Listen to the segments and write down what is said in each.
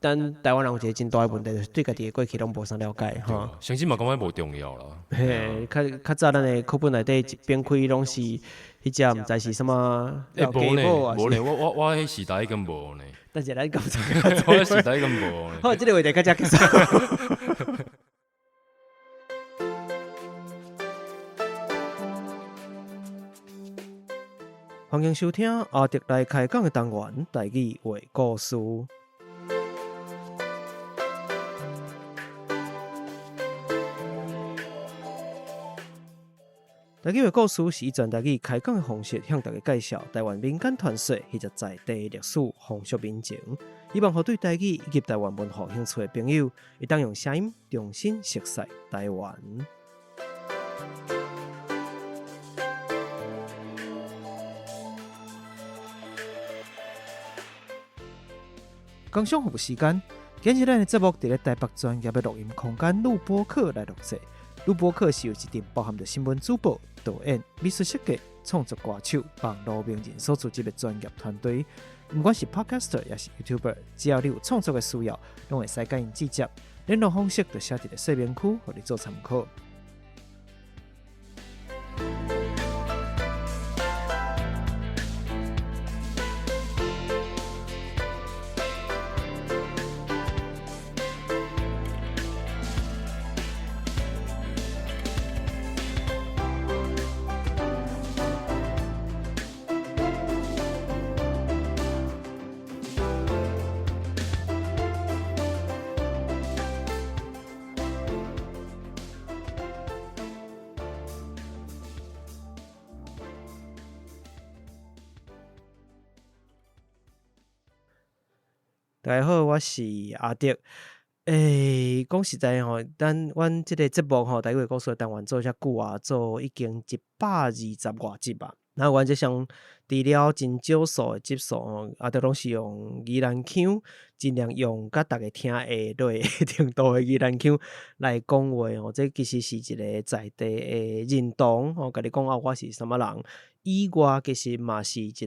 咱台灣人有一個真大的問題，就是對家己的過去攏無啥了解吼。甚至嘛感覺無重要啦。嘿，較較早咱的課本內底一遍開攏是彼隻毋知是啥物。欸，無呢，無呢，我彼時代已經無呢。但是咱講我彼時代已經無呢。好，這個話題到這結束。歡迎收聽阿德來開講的單元台語話故事。台語話故事是以全台語開講的方式，向大家介紹台灣民間傳說彼個在地歷史風俗民情，希望予對台語以及台灣文化興趣的朋友，會當用聲音重新熟悉台灣。工商服務時間，今日咱的節目佇咧台北專業的錄音空間錄播客來錄製。錄播客是由一陣包含著新聞主播、導演、美術設計、創作歌手、網路名人所組織的專業團隊。毋管是 Podcaster 抑是 YouTuber，只要你有創作的需要，攏會使佮𪜶直接聯絡方式，就寫佇咧說明區，予你做參考。大家好，我是阿德。欸，講實在吼，咱阮這個節目吼，台語故事的單元做遮久啊，做已經120外集啊。那阮這項除了真少數的集數吼，阿德攏是用宜蘭腔，盡量用佮逐家聽會落程度的宜蘭腔來講話吼。這其實是一個在地的認同吼，共你講啊，我是啥物人。以外，其實嘛是一個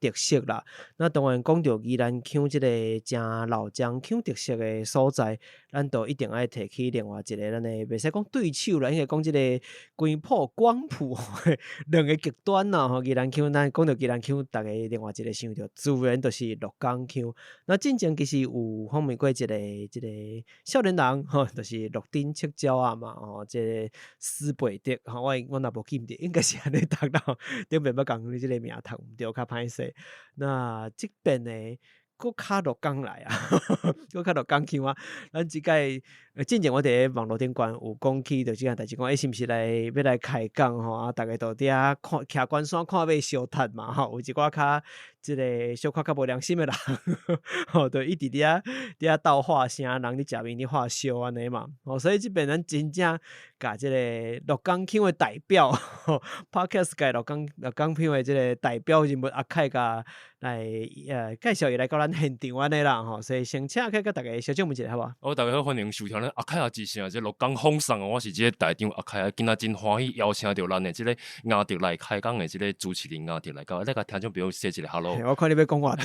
特色啦。那當然講著宜蘭腔這個誠老欉腔特色的所在，咱就一定愛提起另外一個咱的，袂使講對手啦，應該講這個光譜光譜兩個極端啦吼。宜蘭腔，咱講著宜蘭腔，逐家另外一個想著，自然就是鹿港腔。那進前其實有訪問過一個這個少年人吼，就是鹿頂赤鳥仔嘛吼，這個斯貝德吼，我若無記毋著，應該是按呢讀啦。頂擺捌共你這個名讀毋著，較歹勢。那這邊呢，閣較鹿港來啊，閣較鹿港腔啊。咱這擺進前我佇咧網路頂懸有講起，著這件代誌，講欸是毋是來欲來開講吼？啊，逐家都佇遐看徛關山看馬相趁嘛吼。有一寡較這個小可較無良心的人，吼，就一直佇遐佇遐鬥話聲，人佇食麵佇話燒按呢嘛。吼，所以這邊咱真正共這個鹿港腔的代表，Podcast 界鹿港鹿港腔的這個代表人物阿凱共來介紹伊來到咱現場按呢啦吼。所以先請阿凱共逐家小請問一下好無？好，大家好，歡迎收聽咱阿凱仔之聲，這鹿港放送哦。我是這個台長阿凱啊，今仔真歡喜邀請著咱的這個阿德來開講的這個主持人阿德來到，來共聽眾朋友說一個 hello。我看你欲講話。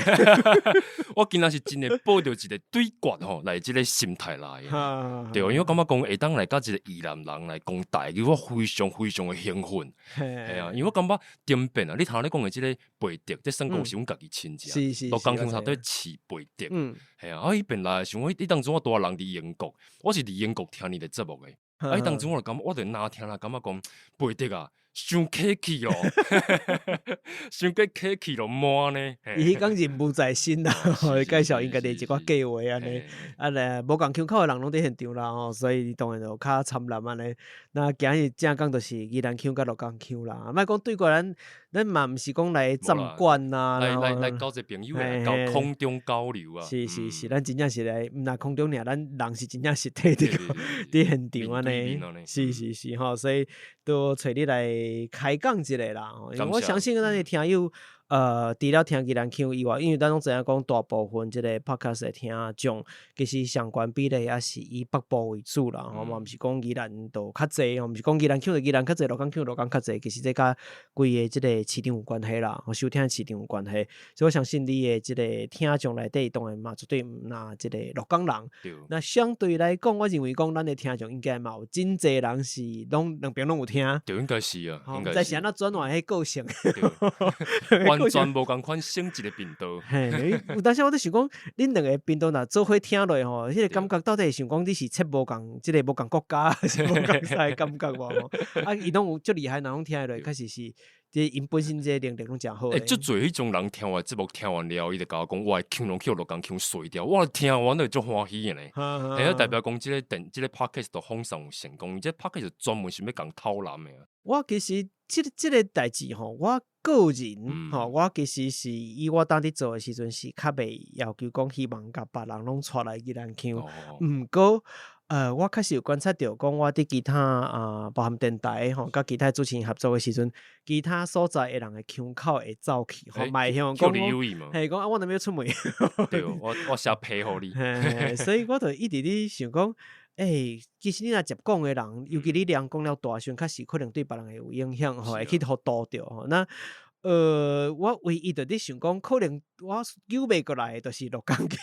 我今仔是真的抱著一個對決吼，來這個心態來的。對，因為我感覺講會當來佮一個宜蘭人來講台語，我非常非常的興奮。嘿啊，因為我感覺頂遍啊，你頭先講的這個貝德，這算講是阮家己親戚，鹿港腔差對飼貝德。嘿啊，啊彼遍來的時陣，我彼當陣我帶人佇英國，我是佇英國聽你的節目的。啊，彼當陣我就感覺，我就若聽啦，感覺講貝德啊，傷客氣哦，傷過客氣咯，滿呢。伊彼工任務在身啦，介紹𪜶家己一寡計劃按呢，啊咧無仝腔口的人攏佇現場啦吼，所以當然就較參與按呢。那今日正講就是宜蘭腔佮鹿港腔啦，莫講對過咱，咱嘛毋是講來參觀啊，來來來交一個朋友，來空中交流啊。是是是，咱真正是來，毋但空中爾，咱人是真正實體佇佇現場按呢。是是是吼，所以都揣你來開講一下啦。因為我相信咱的聽友。除了聽宜蘭腔以外，因為咱攏知影講大部分這個 podcast 的聽眾，其實相關比例也是以北部為主啦，吼嘛，毋是講宜蘭就較濟，吼，毋是講宜蘭腔就宜蘭較濟，鹿港腔鹿港較濟，其實這佮規個這個市場有關係啦，收聽市場有關係，所以我相信你的這個聽眾內底當然嘛絕對毋若這個鹿港人。那相對來講，我認為講咱的聽眾應該嘛有真濟人是攏兩邊攏有聽。對，應該是啊，應該是。是按怎轉換彼個性？完全無仝款性質的頻道。嘿，有當時我咧想講，恁兩個頻道若做伙聽落吼，彼個感覺到底是想講你是切無仝，這個無仝國家，還是無仝啥的感覺無？啊，伊攏有足厲害，若攏聽落，確實是，這𪜶本身這個能力攏誠好。欸，足濟彼種人聽我節目聽完了後，伊就共我講，我的腔攏去予鹿港腔洗掉，我聽完就足歡喜的呢。嘿，代表講這個電，這個 podcast 都放送有成功，這個 podcast 專門是欲共討論的。我其實這個代誌吼，我個人吼，我其實是以我當佇做的時陣是較袂要求講希望共別人攏帶來宜蘭腔，毋過，我確實有觀察著講，我佇其他啊，包含電台吼，佮其他主持人合作的時陣，其他所在的人的腔口會走去，吼，嘛會向講，嘿，講啊，我若欲出門，對，我寫批予你，所以我就一直咧想講，欸，其實你若捷講的人，尤其你量講了大聲，確實可能對別人會有影響，吼，會去予導著吼。那我唯一就咧想講，可能我扭袂過來的，就是鹿港腔。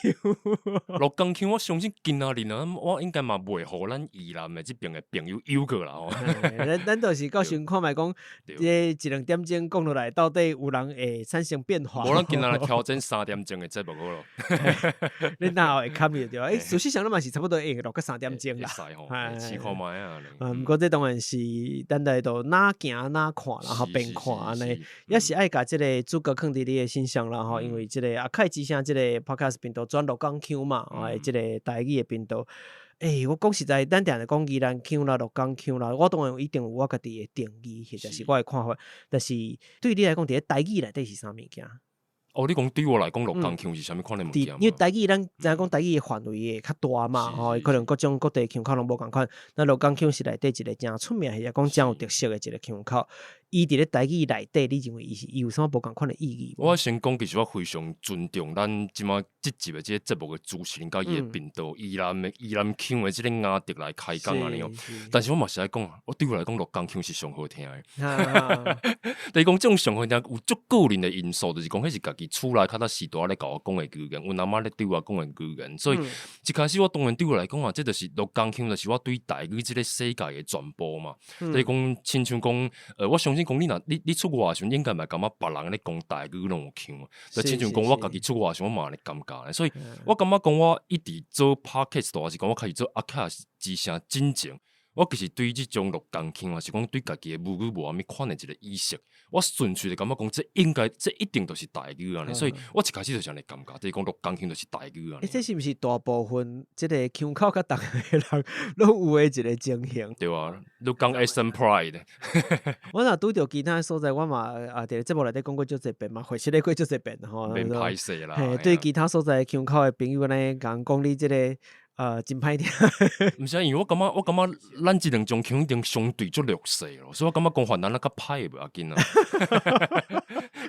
鹿港腔，我相信今仔日啊，我應該嘛袂予咱宜蘭的這邊的朋友扭過來吼。咱就是到時看覓講，這一兩點鐘講落來，到底有人會產生變化？無，咱今仔來挑戰3點鐘的節目好咯。你哪會堪伊對吧？欸，事實上，咱嘛是差不多會錄到三點鐘啦。會使吼，試看覓啊。毋過這當然是咱來都哪行哪看，然後邊看按呢，也是愛共這個主角囥佇你的身上啦吼，因為這個阿凱之聲這個 podcast 頻道轉鹿港腔嘛，哦，這個台語的頻道。欸，我講實在，咱定定講宜蘭腔啦、鹿港腔啦，我當然一定有我家己的定義，或者是我的看法。但是對你來講，佇咧台語內底是啥物件？哦，你講對我來講，鹿港腔是啥物款的物件？因為台語咱知影講台語的範圍會較大嘛，吼，可能各種各地腔口攏無仝款。那鹿港腔是內底一個誠出名，或者講誠有特色的一個腔口。伊佇咧台語內底，你認為伊是伊有啥無仝款的意義？我先講，其實我非常尊重咱這馬這集的這個節目的主持人佮伊的頻道，宜蘭腔的這個壓軸來開講按呢哦。但是我嘛是愛講，我對我來講，鹿港腔是上好聽的。就是講這種上好聽，有足個人的因素，就是講彼是家己厝內較早時大咧共我講的語言，阮阿嬤咧對我講的語言，所以一開始我當然對我來講啊，這就是鹿港腔，就是我對台語這個世界的傳播嘛。就是講，親像講，我相信講你若你出外的時陣，應該嘛感覺別人咧講台語攏有腔，就親像講我家己出外的時陣，我嘛按呢感覺，所以我感覺講我一直做 podcast，還是講我開始做阿凱之聲進前，我其實對這種鹿港腔，還是講對家己的母語無啥物款的一個意識，我純粹就感覺講，這應該，這一定就是台語按呢，所以我一開始就是按呢感覺，就是講鹿港腔就是台語按呢。欸，這是毋是大部分這個腔口較重的人攏有的一個情形？對啊，鹿港 accent pride。我若拄著其他所在，我嘛啊，佇節目內底講過足濟遍嘛，回釋過足濟遍吼。免歹勢啦。嘿，對其他所在腔口的朋友按呢，共講你這個真歹聽。毋是啊，因為我感覺咱這兩種腔一定相對足弱勢咯，所以我感覺講番咱較歹的袂要緊啊，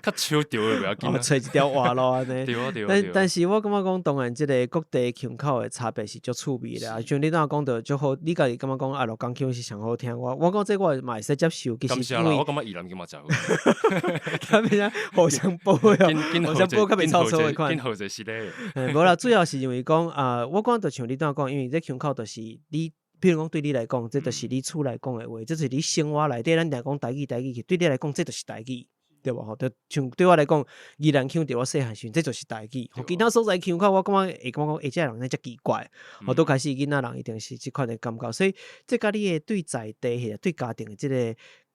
較笑著的袂要緊啊，揣一條活路按呢。對啊對啊。但是我感覺講，當然這個各地腔口的差別是足趣味的啊。像你拄仔講著足好，你家己感覺講啊，鹿港腔是上好聽。我講這我嘛會使接受，其實因為我感覺宜蘭腔嘛誠好。他們遐互相補哦，互相補較袂臭臭的款。緊好者是咧。無啦，主要是因為講啊，我講就像你拄仔講，因為這腔口就是你，譬如講對你來講，這就是你厝內講的話，這是你生活內底，咱定講台語台語，對你來講，這就是台語，對無吼？就像對我來講，宜蘭腔佇我細漢時陣，這就是台語。其他所在腔口，我感覺會感覺講，欸，這個人遮奇怪，我都開始囡仔人一定是這款的感覺，所以這佮你的對在地或者對家庭的這個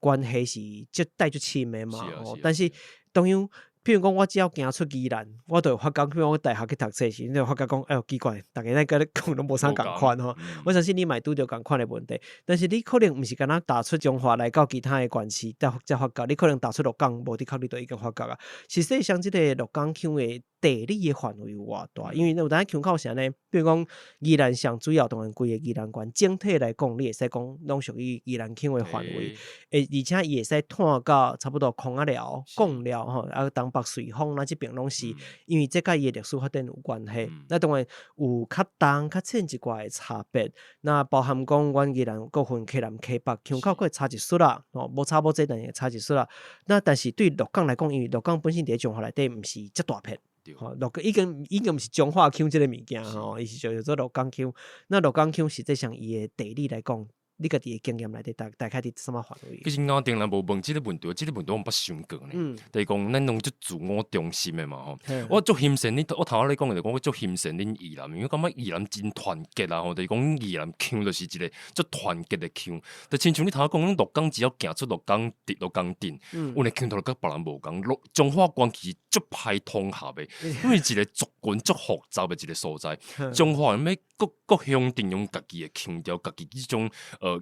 關係是足帶足深的嘛。吼，但是當然，譬如講，我只要行出宜蘭，我就會發覺，譬如我大學去讀冊時，你就會發覺講，哎喲，奇怪，逐家咧佮你講攏無啥仝款吼。我相信你嘛會拄著仝款的問題，但是你可能毋是干焦踏出彰化來到其他的縣市，才發覺，你可能踏出鹿港，無的確你就已經發覺啊。實際上，這個鹿港腔的地理的範圍有偌大？因為有當腔口是按呢，比如講宜蘭上主要當然規個宜蘭縣，整體來講，你會使講攏屬於宜蘭腔的範圍。欸，而且伊會使湠到差不多空仔寮、貢寮吼，啊東北瑞芳，咱這爿攏是因為這佮伊的歷史發展有關係。那當然有較重較淺一寡的差別。那包含講，阮宜蘭閣分溪南溪北，腔口閣會差一絲啦，吼，無差無濟，但是會差一絲啦。那但是對鹿港來講，因為鹿港本身佇咧彰化內底毋是遮大片，吼，鹿港已經毋是彰化腔這个物件吼，伊是叫做鹿港腔。那鹿港腔實際上伊的地理來講，你家己的經驗內底大概佇啥物範圍？其實亞定人無問這个問題，這个問題我毋捌想過呢。就是講咱攏足自我中心的嘛吼。我足欣羨你，我頭仔咧講的就講我足欣羨恁宜蘭，因為感覺宜蘭真團結啊吼，就是講宜蘭腔就是一個足團結的腔。就親像你頭仔講，鹿港只要行出鹿港佇鹿港鎮，阮的腔頭就佮別人無仝。鹿彰化縣其實足歹統合的，因為一個族群足複雜的一個所在。彰化欲各各鄉鎮用家己的腔調，家己這種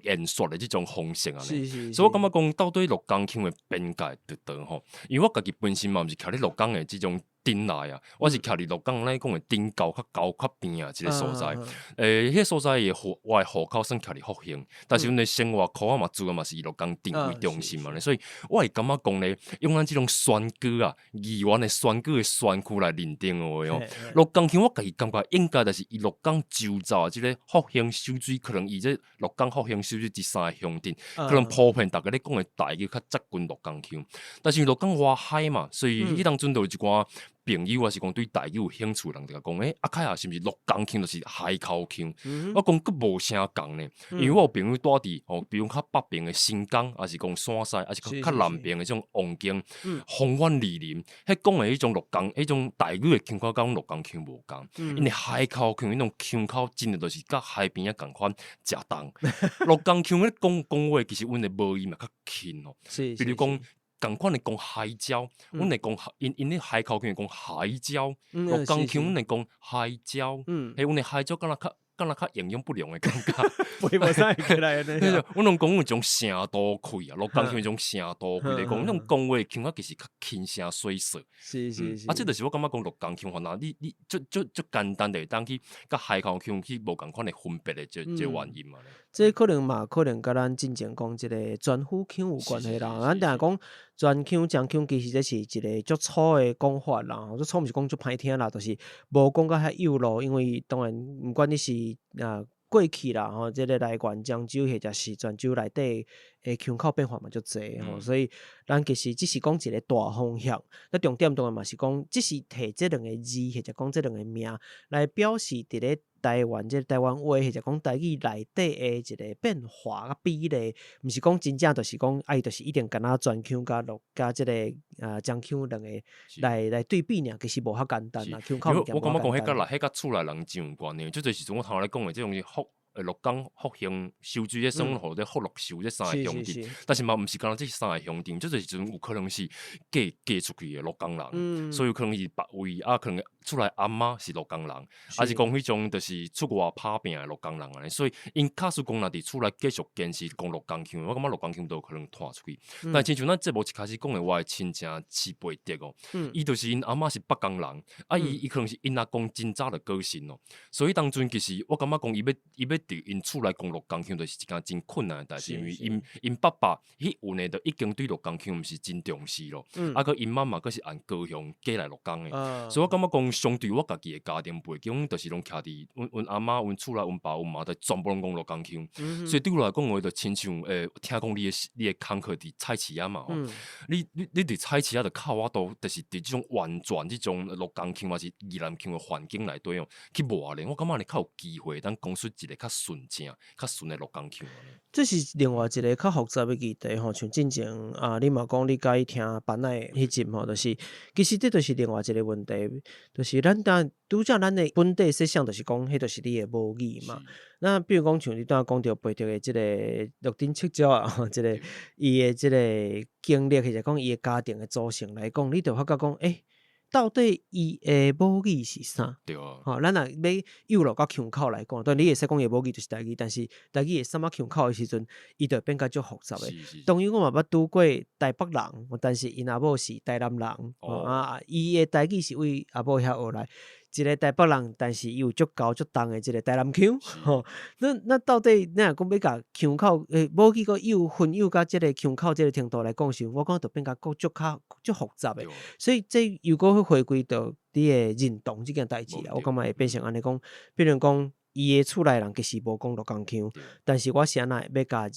言說的這種方式按呢。所以我感覺講到底鹿港腔的邊界佇佗吼，因為我家己本身嘛毋是徛佇鹿港的這種鎮內啊，我是徛佇鹿港咱講的頂郊較高較邊仔一個所在。彼个所在的戶我的戶口算徛佇復興，但是阮的生活圈仔嘛主要嘛是以鹿港鎮為中心嘛，所以我會感覺講咧，用咱這種選舉啊，議員的選舉的選區來認定的話哦，鹿港腔我家己感覺應該就是以鹿港周遭這个復興秀水，可能以這鹿港復興秀水這三个鄉鎮，可能普遍逐家咧講的台語較接近鹿港腔，但是鹿港外海嘛，所以彼當陣就有一寡朋友，抑是講對台語有興趣的人，就共講，欸，阿凱啊，是毋是鹿港腔就是海口腔？我講閣無啥仝呢，因為我有朋友蹛佇吼，比如較北邊的新港，抑是講山西，抑是較較南邊的這種王景、豐原、二林，彼講的彼種鹿港，彼種台語的腔口，佮阮鹿港腔無仝。𪜶的海口腔，彼種腔口真的就是佮海邊仔仝款，誠重。鹿港腔咧講講話，其實阮的母音嘛較輕哦，比如講，仝款的講海椒，阮會講𪜶咧海口腔會講海椒，鹿港腔阮會講海椒，彼阮的海椒敢若較營養不良的感覺。袂無啥會起來按呢。阮攏講有一種聲都氣啊，鹿港腔有一種聲都氣，就是講彼種講話腔仔其實較輕聲細說。啊，這就是我感覺講鹿港腔，吼，你足足足簡單就會當去佮海口腔去無仝款的分別的這原因嘛。這可能嘛，可能佮咱進前講這个泉府腔有關係啦。咱定講泉腔、漳腔，其實這是一个足粗的講法啦。足粗毋是講足歹聽啦，就是無講甲遐幼路，因為當然毋管你是啊過去啦吼，這个來源漳州或者是泉州內底的腔口變化嘛足濟吼，所以咱其實只是講一个大方向。那重點當然嘛是講，只是提這兩个字或者講這兩个名來表示佇咧台灣這个台灣話或者講台語內底的一个變化佮比例，毋是講真正就是講啊，伊就是一定敢若泉腔佮鹿佮這个啊漳腔兩个來對比爾，其實無遐簡單啦。腔口我感覺講彼佮來彼佮厝內人真有關係，就濟時陣我頭咧講的這種鹿港復興秀水這算號做福祿壽這三个鄉鎮，但是嘛毋是干焦這三个鄉鎮，這濟時陣有可能是嫁出去的鹿港人，所以有可能是別位啊，可能厝內阿嬤是鹿港人，抑是講彼種就是出外拍拚的鹿港人按呢，所以𪜶假使講若佇厝內繼續堅持講鹿港腔，我感覺鹿港腔都有可能傳出去。但親像咱節目一開始講的，我的親戚徐培德哦，伊就是𪜶阿嬤是北港人，啊伊伊可能是𪜶阿公真早就過身咯，所以當陣其實我感覺講伊欲伊欲佇𪜶厝內講鹿港腔，就是一件真困難的代誌，因為𪜶爸爸彼陣的就已經對鹿港腔毋是真重視咯，啊閣𪜶媽媽閣是按高雄嫁來鹿港的，所以我感覺講相對我家己的家庭背景，就是攏徛佇阮阮阿嬤、阮厝內、阮爸、阮媽，就全部攏講鹿港腔，所以對我來講，我就親像聽講你的工課佇菜市仔嘛吼，你佇菜市仔就較有法度，就是佇這種完全這種鹿港腔抑是宜蘭腔的環境內底哦，去磨練，我感覺你較有機會當講出一个較純正、較純的鹿港腔。這是另外一个較複雜的議題吼，像進前啊，你嘛講你佮意聽班仔的彼集吼，就是其實這就是另外一个問題，就是咱當拄則咱的本底設想，就是講彼就是你的母語嘛。那比如講像你拄仔講著培德的這个鹿頂七鳥啊，這个伊的這个經歷，或者講伊的家庭的組成來講，你就發覺講，欸，到底伊的母語是啥？對啊。吼，咱若欲幼落到腔口來講，當然你會使講伊的母語就是台語，但是台語的啥物腔口的時陣，伊就會變較足複雜的。當然我嘛捌拄過台北人，但是𪜶阿某是台南人，啊，伊的台語是對阿某遐學來。一个台北人，但是伊有足厚足重的這個台南腔，吼。那到底你若講欲共腔口，母語閣幼混幼佮這個腔口這個程度來講時，我感覺就變甲閣足較足複雜的。所以這又閣會回歸到你的認同這件代誌啦。我感覺會變成按呢講，比如講伊的厝內人其實無講鹿港腔，但是我是按怎欲共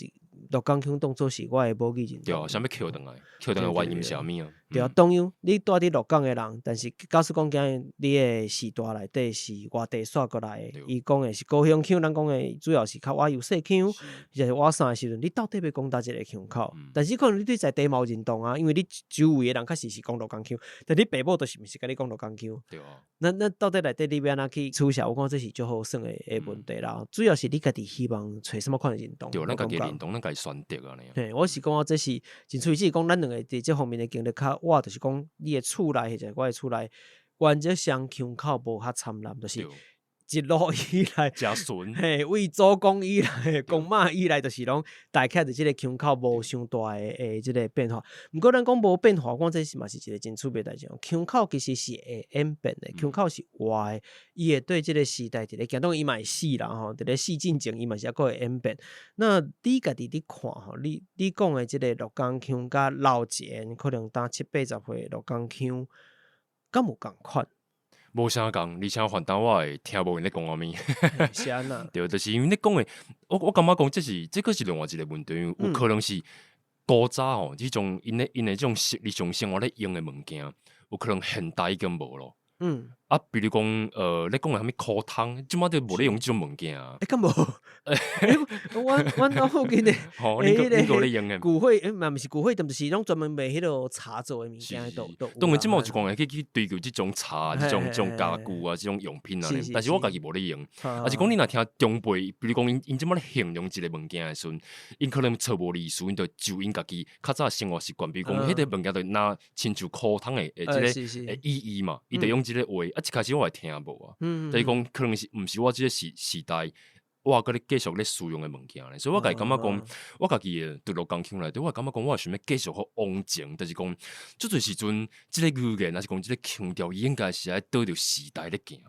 鹿港腔當做是我的母語認同。對啊，想欲抾轉來，抾轉來原因是啥物啊？對啊，當然你蹛佇鹿港的人，但是假使講今日你的時代內底是外地徙過來的，伊講的是高雄腔，咱講的主要是較倚幼細腔，或者是倚啥的時陣，你到底欲講佗一个腔口？但是可能你對在地嘛有認同啊，因為你周圍的人確實是講鹿港腔，但你爸母就是毋是共你講鹿港腔。對啊。那到底內底你欲按怎去取捨？我感覺這是足好耍的問題啦。主要是你家己希望揣啥物款的認同。對，咱家己認同，咱家己選擇按呢。嘿，我是感覺這是真趣，只是講咱兩个佇這方面的經歷較，我就是講你的厝內或者我的厝內，原則上腔口無較摻濫，就是一路以來，誠順，嘿，為祖公以來、公媽以來，就是攏大概佇這个腔口無傷大的這个變化。毋過咱講無變化，我這是嘛是一个真趣味代誌。腔口其實是會演變的，腔口是活的，伊會對這个時代佇咧行，當然伊嘛會死啦吼，佇咧死進前，伊嘛是猶閣會演變。那你家己佇看吼，你講的這个鹿港腔佮老前可能當七八十歲鹿港腔，敢有仝款？無啥仝，而且反倒我會聽無𪜶咧講啥物。是按怎？對，就是因為你講的，我感覺講這是這閣是另外一个問題，因為有可能是古早吼，這種𪜶的這種日常生活咧用的物件，有可能現代已經無咯。啊，比如講，你講的啥物箍湯，這擺都無咧用這種物件啊。欸，敢無？阮兜附近的，吼，恁閣咧用的？舊貨，嘛毋是舊貨店，就是攏專門賣彼个茶做的物件都都。當然，這擺有一寡人去追求這種茶、這種家具啊、這種用品啊，但是我家己無咧用。啊是講你若聽長輩，比如講𪜶這擺咧形容一个物件的時陣，𪜶可能揣無意思，𪜶就就𪜶家己較早生活習慣，比如講，彼个物件就若親像箍湯的這个意義嘛，伊就用這个話。啊，一開始我會聽無啊，就是講可能是毋是我這个時代，我閣咧繼續咧使用的物件咧，所以我家己感覺講，我家己的佇鹿港腔內底，我會感覺講，我會想欲繼續予往前，就是講，足濟時陣，這个語言，抑是講這个腔調，伊應該是愛綴著時代咧行。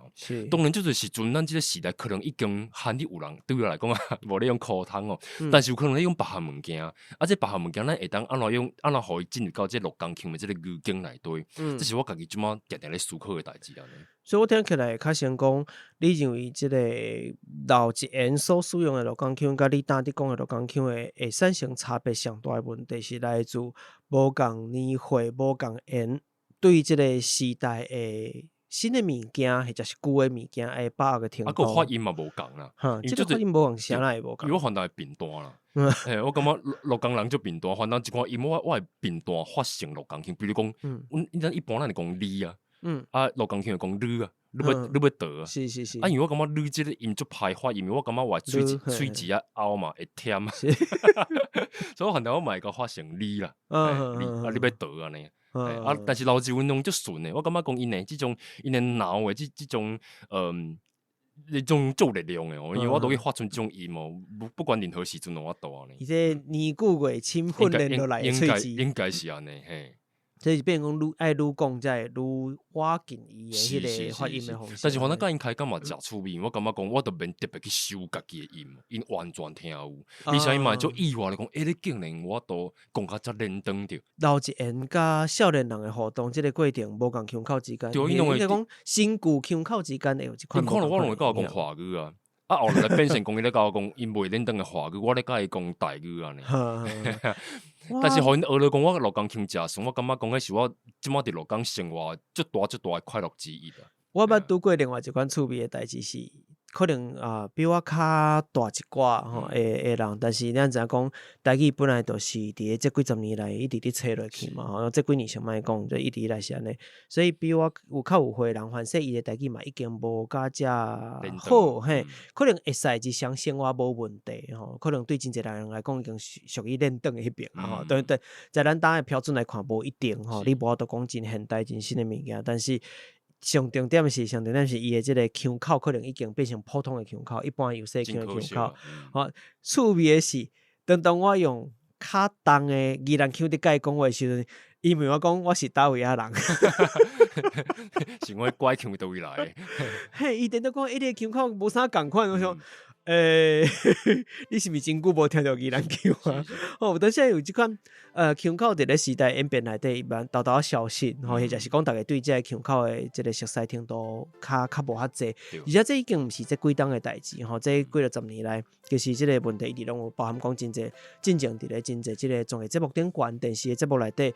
當然，足濟時陣，咱這个時代可能已經罕得有人對我來講啊，無咧用箍湯哦，但是有可能咧用別項物件，啊，這別項物件，咱會當按怎用，按怎予伊進入到這鹿港腔的這个語境內底，這是我家己這擺定定咧思考的代誌按呢。所以我聽起來較像講，你認為這个老一輩所使用的鹿港腔，佮你當佇講的鹿港腔會產生差別上大的問題，是來自無仝年歲、無仝緣，對這个時代的新的物件，或者是舊的物件的把握的程度。啊，閣發音嘛無仝啦。哈，這个發音無仝，啥來會無仝？因為我反倒會貧惰啦。嘿，我感覺鹿港人足貧惰，反正一寡音我會貧惰發成鹿港腔，比如講，阮咱一般咱會講你啊。啊，鹿港腔會講你啊，你欲倒啊？是是是。啊，因為我感覺你這个音足歹發音，我感覺我喙齒仔拗嘛會忝。所以我反正我嘛會共發成你啦，你啊，你欲倒按呢？啊，但是老一阮攏足順的，我感覺講𪜶的這種𪜶的腦的這種，彼種足有力量的哦，因為我都去發出這種音哦，不管任何時陣攏有法度按呢。伊這年久月深訓練落來的喙齒，應該是按呢，嘿。所以變講愈愛愈講，才會愈倚近伊的彼个發音的方式。但是反正佮𪜶開講嘛誠趣味，我感覺講我都免特別去修家己的音，𪜶完全聽有。而且𪜶嘛足意外咧講，欸，你竟然有法度講甲遮輪轉著。老一緣佮少年人的互動，這个過程無仝腔口之間，對，𪜶攏會講新舊腔口之間會有一款。可能我攏會佮我講華語啊。啊，後來變成講伊咧佮我講，𪜶袂輪轉的華語，我咧佮伊講台語按呢。但是予𪜶學了講，我鹿港腔誠順，我感覺講彼是我這擺佇鹿港生活足大足大的快樂之一啊。我捌拄過另外一款趣味的代誌是，可能啊比我較大一寡吼的人，但是咱知影講台語本來就是佇咧這幾十年來一直佇吹落去嘛吼，這幾年先莫講，就一直以來是按呢，所以比我有較有歲的人，凡勢伊的台語嘛已經無甲遮好嘿，可能會使日常生活無問題吼，可能對真濟人來講已經屬於輪轉的彼爿啊吼，對對，在咱當的標準來看無一定吼，你無法度講真現代真新的物件，但是上重點是伊的這个腔口可能已經變成普通的腔口，一般幼細腔的腔口。吼，趣味的是，當當我用較重的宜蘭腔佇共伊講話的時陣，伊問我講我是佗位仔人，是我拐腔佗位來？嘿，伊定都講，欸，你的腔口無啥仝款，我說，你是毋是真久無聽著宜蘭腔啊？哦，但是有這款腔口佇咧時代演變內底，慢沓沓消失，吼，或者是講逐家對這个腔口的這个熟悉程度較無遐濟，而且這已經毋是這幾冬的代誌，吼，這幾若十年來，其實這个問題一直攏有包含講真濟，進前佇咧真濟這个綜藝節目頂懸，電視的節目內底。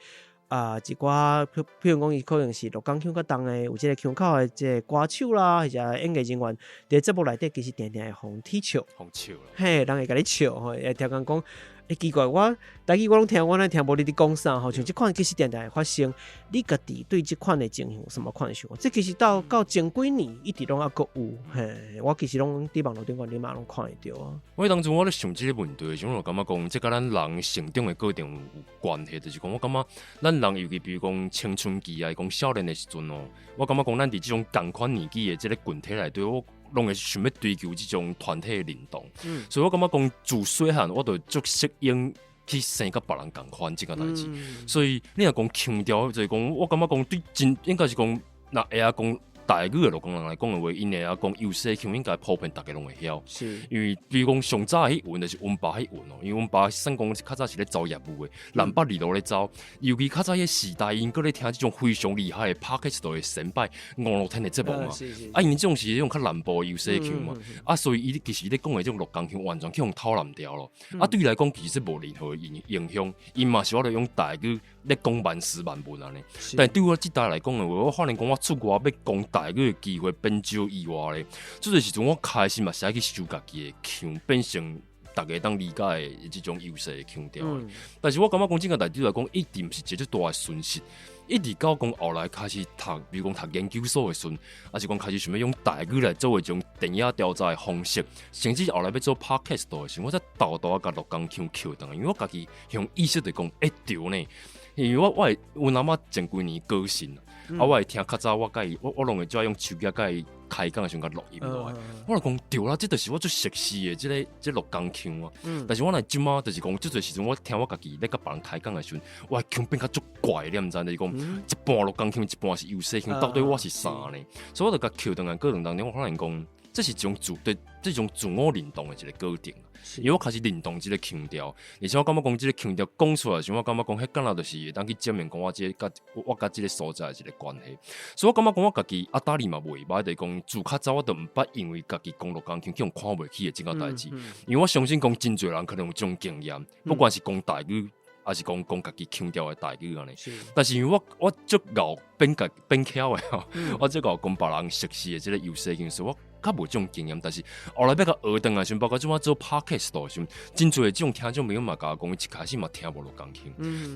啊，一寡譬如講，伊可能是鹿港腔較重的，有這个腔口的這個歌手啦，或者演藝人員，佇節目內底其實定定會予人取笑，予笑，嘿，人會共你笑，吼，會聽人講，欸，奇怪，我台語我攏聽，我哪聽無你佇講啥吼？像這款其實定定會發生。你家己對這款的情形有啥物款的想法？這其實到前幾年一直攏猶閣有，嘿，我其實攏佇網路頂懸，你嘛攏看會著啊。我當初我咧想這个問題的時陣，我感覺講，這佮咱人成長的過程有關係，就是講我感覺咱人尤其比如講青春期啊，講少年的時陣哦，我感覺講咱佇這種仝款年紀的這个群體內底，我攏會想欲追求這種團體的認同，所以我感覺講自細漢我就足適應去生佮別人仝款這個代誌，所以你若講腔調，就是講我感覺講對真應該是講，若會曉講台語的鹿港人來講的話，𪜶會曉講悠西腔，應該普遍逐家攏會曉。因為比如講上早彼陣就是阮爸彼陣哦，因為阮爸算講較早是咧走業務的，南北二路咧走，尤其較早彼時代，𪜶閣咧聽這種非常厲害的 Podcast 的先輩吳樂天的節目嘛。啊，𪜶這種是彼種較南部的悠西腔嘛，啊，所以伊其實咧講的這種鹿港腔完全去予偷懶掉咯。啊，對伊來講其實無任何影響，𪜶嘛是有法度用台語咧講萬事萬物按呢。但對我這代來講的話，我發現講我出外欲講台語的機會變少以外咧，這個時陣我開始嘛是愛去修家己的腔，變成逐家當理解的這種悠西的腔調。但是我感覺講這個代誌來講，一定毋是一個大的損失。一直到講後來開始讀，比如講讀研究所的時陣，抑是講開始想欲用台語來做一種電影調查的方式，甚至後來欲做 podcast 的時陣，我才沓沓仔共鹿港腔抾轉來，因為我家己用意識著講，欸，對呢，因為我會阮阿嬤前幾年過身，啊，我會聽較早我佮伊，我攏會最愛用手機佮伊開講的時陣共錄音落來，我就講對啦，這就是我最熟悉的這個鹿港腔啊。但是我若這馬就是講，這陣時陣我聽我家己咧佮別人開講的時陣，我的腔變較足怪，你毋知？就是講一半鹿港腔，一半是悠西腔，到底我是啥呢？所以我就共抾轉來過程當中，我發現講，這是一種自對這種自我認同的一個過程。因為我開始認同這个腔調，而且我感覺講這个腔調講出來的時候，我感覺講彼敢若就是會當去證明講我這个佮我佮這个所在的一個關係。所以我感覺講我家己阿達利嘛袂䆀，就是講自較早我都毋捌因為家己講鹿港腔去予看袂起的這個代誌。因為我相信講真濟人可能有這種經驗，不管是講台語，抑是講講家己腔調的台語按呢。但是因為我足𠢕變家變巧的吼，我足𠢕講別人熟悉的這个悠西腔，所以我較無這種經驗。但是後來欲共學轉來時陣，包括這馬做 podcast 的時陣，真濟這種聽眾朋友嘛共我講，伊一開始嘛聽無鹿港腔。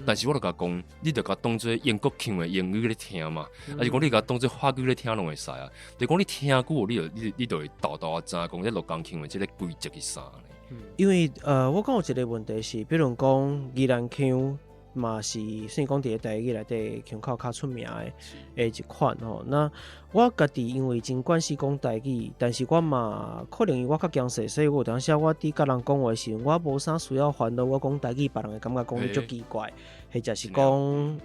但是我就共講，你著共當做英國腔的英語咧聽嘛，抑是講你共當做法語咧聽攏會使啊。就講你聽久，你就會沓沓仔知影講這鹿港腔的這个規則是啥呢？因為我講有一個問題是，比如講宜蘭腔嘛是算講佇咧台語內底腔口較出名的一款吼。那我家己因為真慣勢講台語，但是我嘛可能因為我較驚勢，所以我有當時我佇佮人講話的時陣，我無啥需要煩惱，我講台語，別人會感覺講你足奇怪，或者是講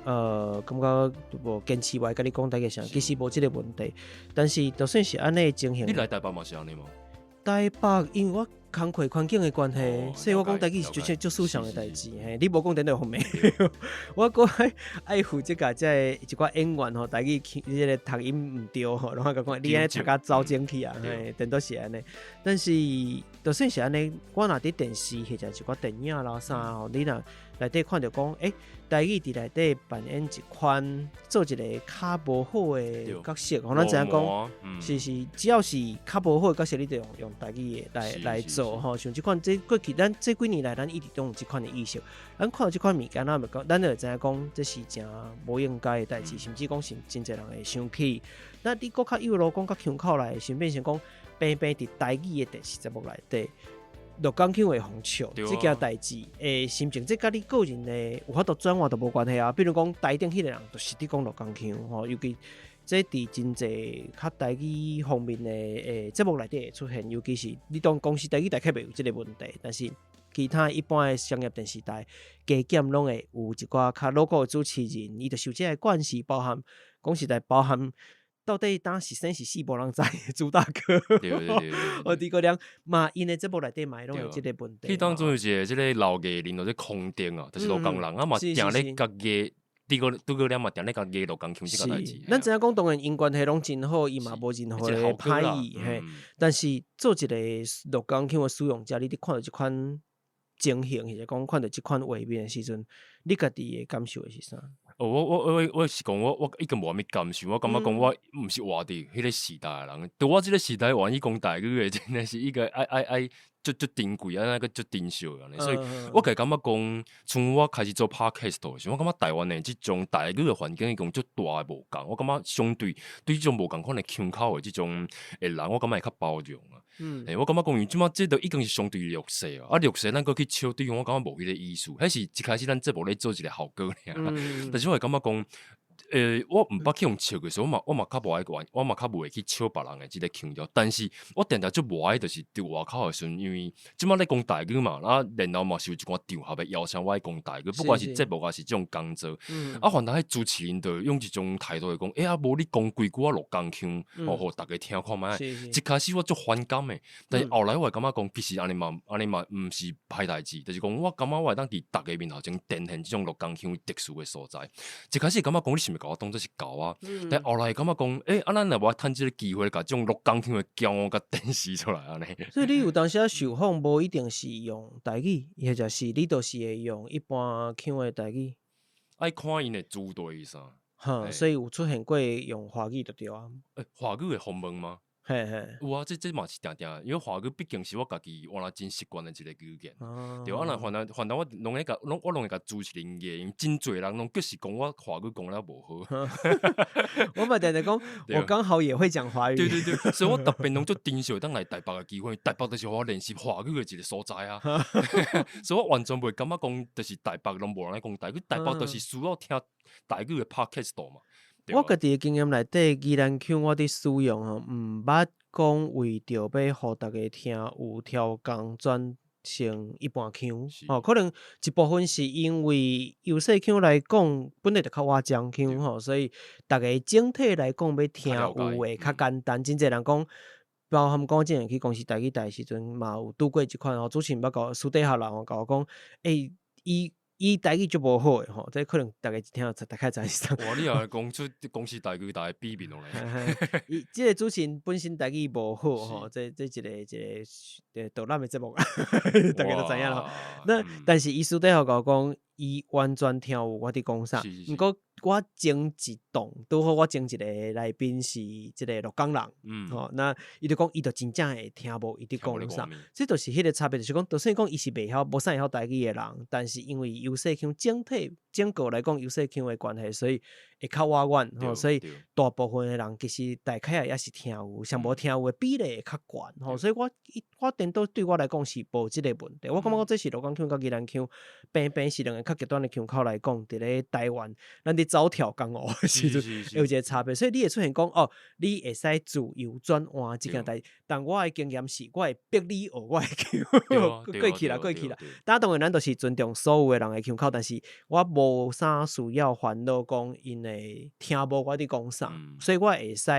感覺無堅持愛佮你講台語啥，其實無這个問題。但是就算是按呢情形，你來台北嘛是按呢嗎？台北因為我工課環境的關係，所以我講台語是足足思想的代誌。嘿，你無講電話方面，我閣愛愛負責共這个一寡演員吼，台語這个讀音毋對吼，攏愛共講，你按呢讀甲走精去啊，嘿，顛倒是按呢。但是就算是按呢，我若佇電視或者一寡電影啦啥吼，你若內底看著講，欸，台語佇內底扮演一款做一个較無好的角色，吼，咱知影講，是是，只要是較無好的角色，你就用台語的來做吼。像這款這過去咱這幾年來，咱一直都有這款的意識。咱看著這款物件，咱會講，咱就會知影講，這是誠無應該的代誌，甚至講是真濟人會生氣。那你閣較幼路講較腔口來，先變成講，平平佇台語的電視節目內底，鹿港腔會予笑，這件代誌的心情，這佮你個人的有法度轉換都無關係啊。比如講台頂彼个人就是佇講鹿港腔吼，尤其這佇真濟較台語方面的節目內底會出現，尤其是你當公視台語台較袂有這个問題，但是其他一般的商業電視台加減攏會有一寡較 local 的主持人，伊就受這个關係，包含講實在包含到底當是生是死無人知，朱大哥。對對對對。哦，諸葛亮嘛，𪜶的節目內底嘛攏有這个問題。彼當中有一個這个老藝人，或者空頂啊，就是鹿港人啊嘛，定咧共藝。諸葛亮嘛，定咧共藝鹿港腔這個代誌。咱知影講，當然𪜶關係攏真好，伊嘛無任何的歹意嘿。但是做一個鹿港腔的使用者，你佇看著這款情形，或者講看著這款畫面的時陣，你家己的感受會是啥？哦，我是講我已經無啥物感受，我感覺講我毋是活佇彼個時代的人，佇我這個時代願意講台語的，真的是一個愛愛愛足足珍貴啊，那個足珍惜的，所以我家己感覺講，從我開始做 podcast 的時陣，我感覺台灣的這種台語的環境已經足大的無仝，我感覺相對對這種無仝款的腔口的這種的人，我感覺會較包容啊。欸，我感覺講，因為這馬這都已經是相對弱勢啊，啊弱勢咱閣去笑對方，我感覺無彼個意思。彼是一開始咱節目咧做一個效果爾，但是我會感覺講，我毋捌去予笑的時候，我嘛較無愛管，我嘛較袂去笑別人的這個腔調。但是我定定足無愛，就是佇外口的時陣，因為這馬咧講台語嘛，啊，然後嘛是有一寡場合的邀請我愛講台語，不管是節目還是這種工作，啊，反倒彼主持人就用一種態度來講，欸，啊，無你講幾句仔鹿港腔，哦，予逐家聽看覓。一開始我足反感的，但是後來我會感覺講，其實按呢嘛，按呢嘛毋是歹代誌，就是講我感覺我會當佇逐家面頭前展現這種鹿港腔特殊的所在。一開始感覺講你是毋是共我當做是猴仔，但後來感覺講，欸，啊，咱若無趁這個機會，共這種鹿港腔的驕傲共展示出來按呢。所以你有當時仔受訪，無一定是用台語，或者是你都是會用一般腔的台語。愛看𪜶的主題是啥。哈，所以有出現過用華語就對啊。欸，華語的訪問嗎？嘿嘿。有啊，這嘛是定定，因為華語畢竟是我家己原來真習慣的一個語言。對啊，若反正我攏會共，攏我攏會共主持人言，因為真濟人攏就是講我華語講了無好。我嘛定定講，我剛好也會講華語。對對對，所以我特別攏足珍惜當來台北的機會，台北就是予我練習華語的一個所在啊。所以我完全袂感覺講，就是台北攏無人咧講台語，台北就是需要聽台語的 podcast 嘛。我家己的經驗內底，宜蘭腔我佇使用吼，毋捌講為著欲予逐家聽有調工轉成一般腔，吼，可能一部分是因為優勢腔來講，本來就較倚漿腔吼，所以逐家整體來講欲聽有會較簡單。真濟人講，包含講之前去公視台語台的時陣，嘛有拄過這款吼，主持人捌共我私底下人吼，共我講，欸，伊台語足無好的吼，這可能逐家一聽就大概知是啥。哇！你也講出公視台語台的秘密落來。伊這個主持人本身台語無好吼，這一個導覽的節目，逐家都知影咯。那但是伊私底下共我講，伊完全聽有我佇講啥。毋過我前一檔拄好我前一個來賓是這個鹿港人，吼，那伊就講伊就真正會聽無伊佇講啥，這就是彼個差別，就是講，就算講伊是袂曉無啥會曉台語的人，但是因為優勢腔整體整個來講優勢腔的關係，所以會較倚遠吼，所以大部分的人其實大概也是聽有，上無聽有的比例會較懸吼，所以我顛倒對我來講是無這個問題，我感覺這是鹿港腔佮宜蘭腔，平平是兩個較極端的腔口來講，佇咧台灣，咱佇走跳江湖的時陣有一個差別，所以你會出現講哦，你會使自由轉換這件代誌，但我的經驗是，我會逼你學我的腔，過去啦，過去啦。但當然，咱就是尊重所有的人的腔口，但是我無啥需要煩惱講𪜶會聽無我佇講啥，所以我會使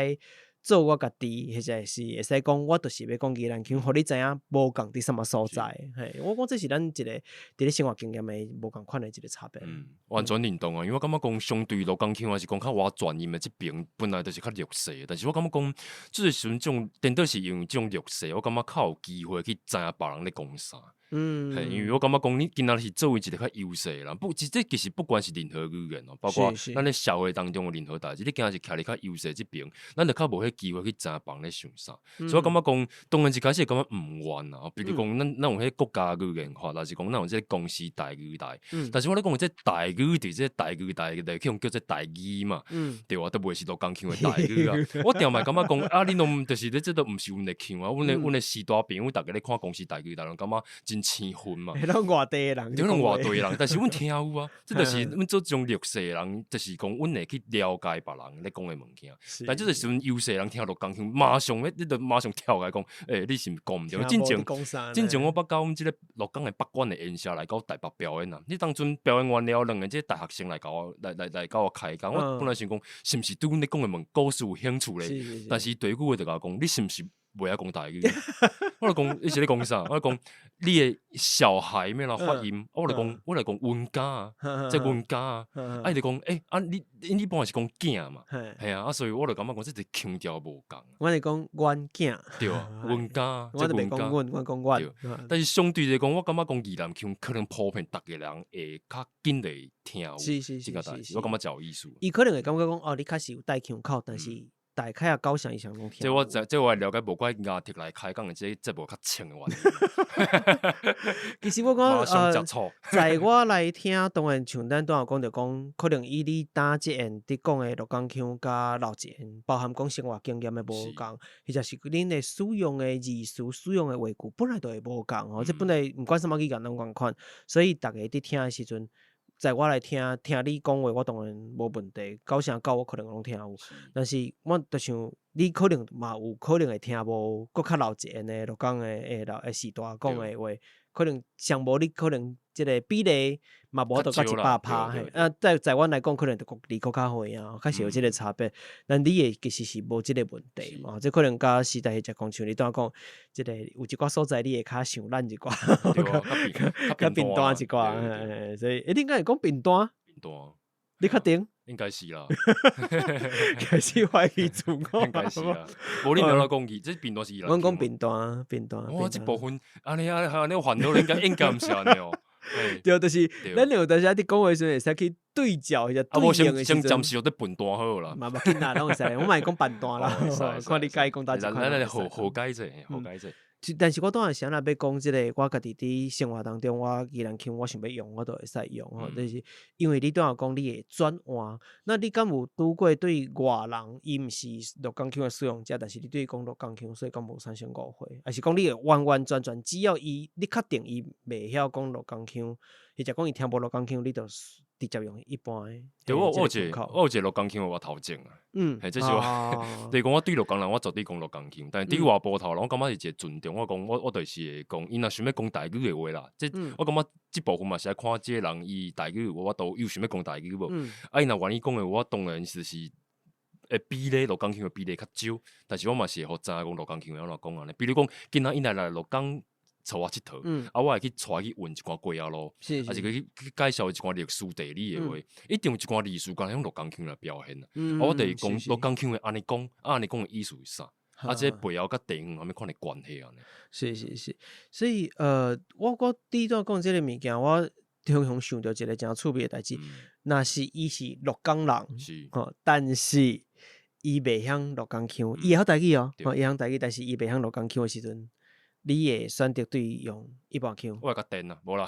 做我家己，或者是會使講，我就是欲講宜蘭腔，予你知影無仝佇啥物所在。嘿，我講這是咱一個佇咧生活經驗的無仝款的一個差別。嗯，完全認同啊，因為我感覺講相對鹿港腔還是講較倚轉音的這邊，本來就是較弱勢。但是我感覺講，這個時陣這種顛倒是因為這種弱勢，我感覺較有機會去知影別人咧講啥。嘿，因為我感覺講，你今仔是作為一個較優勢的人，不，這其實不管是任何語言哦，包括咱咧社會當中的任何代誌，你今仔是徛佇較優勢這邊，咱就較無彼機會去知影別人咧想啥。所以我感覺講，當然一開始會感覺毋願啊，比如講，咱有彼國家語言法，抑是講咱有這個公視台語台，但是我咧講這台語佇這台語台內去予叫做台語嘛，對啊，都袂是鹿港腔的台語啊。我定嘛會感覺講，啊，你攏就是咧，這都毋是阮的腔啊，阮的阮的序大朋友，逐家咧看公視台語台，攏感覺真真生分嘛。彼攏外地的人，對，攏外地的人，但是阮聽有啊，這就是阮做這種弱勢的人，就是講阮會去了解別人咧講的物件。但這個時陣優勢人聽鹿港腔，馬上咧，你就馬上跳起來講，欸，你是毋是講毋對？進前進前我捌佮阮這個鹿港的北管的演社來到台北表演啊，你當陣表演完了，兩个這個大學生來共我來來來共我開講，我本來想講，是毋是對阮咧講的問故事有興趣咧？但是第一句話就共我講，你是毋是袂曉講台語？我就講，你是咧講啥？我就講，你的小孩欲按怎發音？我就講，我來講阮家啊，這阮家啊。啊，伊就講，欸，啊你你本來是講囝嘛？嘿啊，啊，所以我就感覺講，這個腔調無仝。我是講阮囝。對啊，阮家，我就袂講阮，我講阮。但是相對來講，我感覺講宜蘭腔，可能普遍逐个人會較緊來聽有。是是是是，我感覺真有意思。伊可能會感覺講，哦，你確實有帶腔口，但是大概啊，九成以上攏聽。這我這我了解，無怪亞特來開講的這節目較清的原因。其實我講在我來聽，當然像咱拄仔講著講，可能以你今這緣佇講的鹿港腔佮老一緣，包含講生活經驗的無仝，或者是恁的使用的字詞、使用的話句本來就會無仝吼。這本來毋管啥物語言攏仝款，所以逐家佇聽的時陣，在我來聽聽你講話，我當然無問題，九成九我可能攏聽有。但是我就像你可能嘛有可能會聽無，閣較老一緣的鹿港的的老的時代講的話，可能上無你可能這個比例嘛無法度到100%嘿。啊，在在阮來講，可能就離閣較遠啊，確實有這個差別。但你的其實是無這個問題嘛，這可能佮時代彼隻講，像你拄仔講，這個有一寡所在你會較像咱一寡，較貧惰一寡，所以，欸，你敢會講貧惰？貧惰，你確定？應該是啦，開始懷疑自我。應該是啦，無你按怎講去，這貧惰是阮講貧惰，貧惰。哇，這部分按呢按呢按呢煩惱，應該應該毋是按呢哦。對，就是咱有當時佇講話時陣會使去對照一下，啊，無先先暫時學得笨蛋好啦。嘛無緊啦，攏會使，我嘛會講笨蛋啦。看你佮意講佗一款。咱來和和解者，和解者。但是我當然是按怎欲講這個，我家己佇生活當中，我宜蘭腔我想欲用，我都會使用吼。就是因為你拄仔講你會轉換，那你敢有拄過對外人，伊毋是鹿港腔的使用者，但是你對伊講鹿港腔，所以敢無產生誤會？還是講你會完完全全只要伊，你確定伊袂曉講鹿港腔，或者講伊聽無鹿港腔，你就直接用一般的。對，我我有一個我有一個鹿港腔的外頭症啊。嘿，這是我，就是講我對鹿港人，我絕對講鹿港腔，但是對外埔頭人，我感覺是一個尊重。我講我我就是會講，伊若想欲講台語的話啦，這我感覺這部分嘛是愛看這個人伊台語有法度有想欲講台語無。啊，伊若願意講的話，我當然就是會比例鹿港腔的比例較少，但是我嘛是會予知影講鹿港腔會按怎講按呢。比如講，今仔伊若來鹿港𤆬我𨑨迌，啊，我會去帶去問一寡過仔路，還是去去介紹一寡歷史地理的話，一定有一寡歷史，敢若用鹿港腔來表現啊。我就是講鹿港腔會按呢講，啊，按呢講的意思是啥？啊，這背後佮地方啥物款的關係按呢？是是是，所以我我拄仔講這個物件，我常常想著一個誠趣味的代誌，若是伊是鹿港人，吼，但是伊袂曉鹿港腔，伊會曉台語哦，伊會曉台語，但是伊袂曉鹿港腔的時陣，你會選擇對伊用一般腔？我會共電啊，無啦，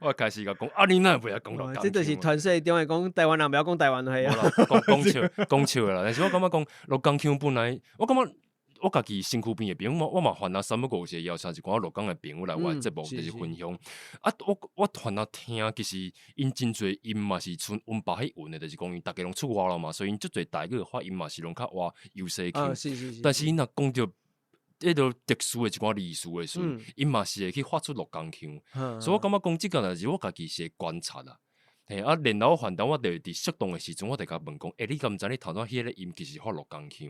我開始共講，啊，你哪會袂曉講鹿港腔？這就是傳說中的講台灣人袂曉講台灣話啊。講講笑講笑的啦，但是我感覺講鹿港腔本來，我感覺我家己身軀邊的朋友，我嘛煩啊，三不五時會邀請一寡鹿港的朋友來我的節目，就是分享。啊，我我團啊聽，其實𪜶真濟音嘛是賰阮爸彼韻的，就是講𪜶逐家攏出外了嘛，所以𪜶足濟台語的發音嘛是攏較倚優勢腔。但是𪜶若講著彼個特殊的一寡歷史的時陣，𪜶嘛是會去發出鹿港腔。所以我感覺講這個代誌，我家己是會觀察啦。嘿，啊，然後反正我就會佇適當的時陣，我就共問講，欸，你敢毋知你頭拄彼個音其實發鹿港腔？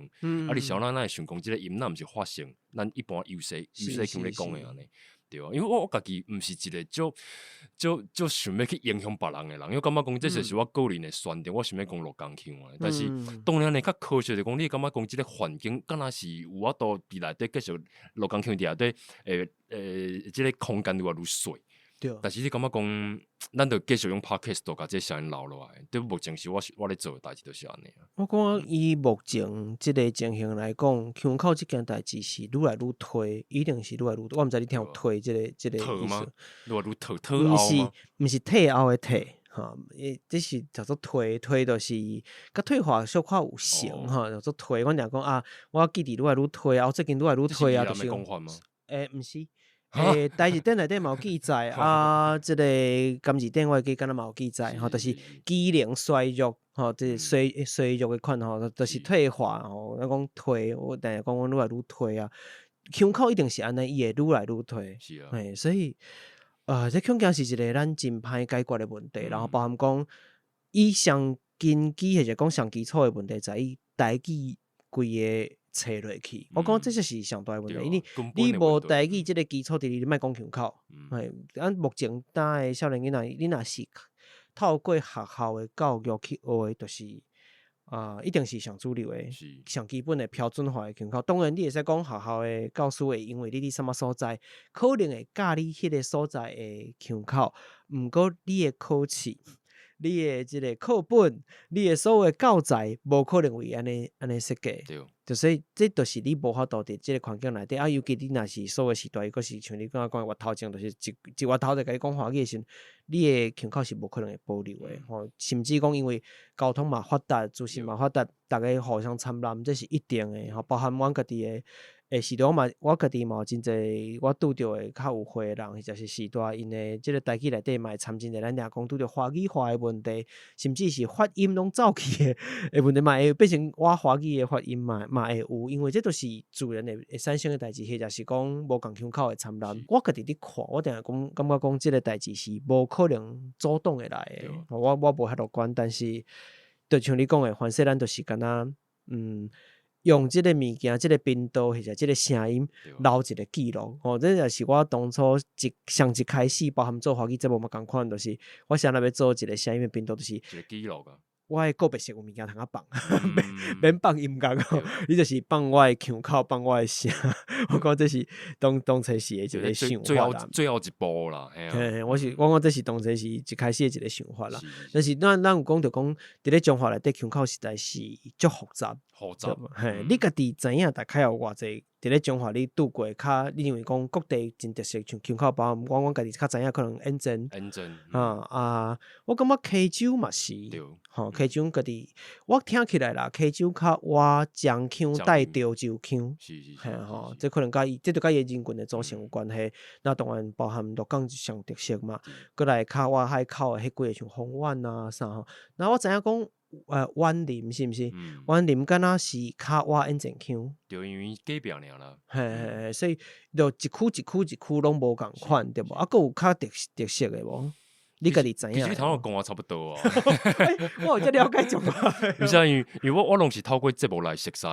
啊，你是按怎會想講這個音，若毋是發成咱一般優勢優勢腔咧講的按呢？對啊，因為我我家己毋是一個足足足想欲去影響別人的人，因為感覺講這就是我個人的選擇，我想欲講鹿港腔的。但是當然按呢較科學就講，你會感覺講這個環境敢若是有法度佇內底繼續鹿港腔佇內底，欸，這個空間愈來愈細。但是你感覺講，咱就繼續用 podcast 共這個聲音留落來。對，目前是我我咧做的代誌就是按呢。我感覺以目前這個情形來講，腔口這件代誌是愈來愈推，一定是愈來愈多。我毋知你聽有推這個這個意思？愈來愈退退毋是毋是退後的退，吼，這是叫做推推，就是佮退化小可有成吼，叫做推。阮定講啊，我記憶愈來愈退啊，我最近愈來愈退啊，就是。欸，毋是。台字典內底嘛有記載啊，這个金字典我會記敢若嘛有記載吼，就是機能衰弱吼，這個衰弱的款吼，就是退化吼。咱講退，我定定講阮愈來愈退啊，腔口一定是按呢，伊會愈來愈退。嘿，所以，這恐驚是一个咱真歹解決的問題，然後包含講，伊上根基或者講上基礎的問題，在於台語規个切落去。我感覺這才是上大的問題，因為你無台語這个基礎佇你莫講腔口。嘿，咱目前今的少年囡仔，你若是透過學校的教育去學的，就是啊，一定是上主流的、上基本的標準化的腔口。當然，你會使講學校的教師會因為你佇啥物所在，可能會教你彼个所在的腔口。毋過你的考試、你的這个課本、你的所有的教材，無可能為按呢按呢設計。就所以，這就是你無法度佇這个環境內底啊。尤其你若是所有時代，閣是像你剛剛講的，月頭前就是一一月頭就共你講華語的時陣，你的腔口是無可能會保留的吼。甚至講，因為交通嘛發達，資訊嘛發達，逐家互相摻雜，這是一定的吼。包含阮家己的時代嘛，我家己嘛有真濟我拄著的較有歲的人，或者是時代，𪜶的這个台語內底嘛會摻真濟咱掠講拄著華語化的問題，甚至是發音攏走去的的問題嘛會變成我華語的發音嘛嘛會有，因為這都是自然會會產生的代誌，或者是講無仝腔口的摻雜。我家己佇看，我定定講感覺講這个代誌是無可能阻擋會來的。我無遐樂觀，但是就像你講的，凡勢咱就是敢若用這个物件、這个頻道或者這个聲音留一个記錄。吼，這也是我當初一上一開始包含做華語節目嘛仝款，就是我啥若欲做一个聲音的頻道，就是一个記錄啊。我的告別式有物件通啊放，免放音樂哦，你就是放我的腔口，放我的聲。我感覺這是當初時的一个想最後法啦。最後一步啦，嘿啊。嘿嘿，我感覺這是當初時一開始的一个想法啦。但是咱有講著講，佇咧中華內底腔口實在是足複雜。複雜。嘿，你家己知影大概有偌濟佇咧中華你拄過較，你認為講各地真特色，像腔口包含阮家己較知影可能演真。演真。啊啊，我感覺溪州嘛是，吼，溪州家己我聽起來啦，溪州較倚漳腔帶潮州腔，嘿吼，這可能佮伊，這就佮伊的人群的組成有關係。那當然包含鹿港上特色嘛，閣來較倚海口的彼幾个像豐原啊啥吼。那我知影講，員林是毋是？員林敢若是較倚演前腔。對，因為隔壁爾啦。嘿嘿嘿，所以就一區一區一區攏無仝款，對無？啊，閣有較特色的無？你家己知影？其實你頭先講啊差不多啊。我有遮了解中華。毋是啊，因為我攏是透過節目來熟似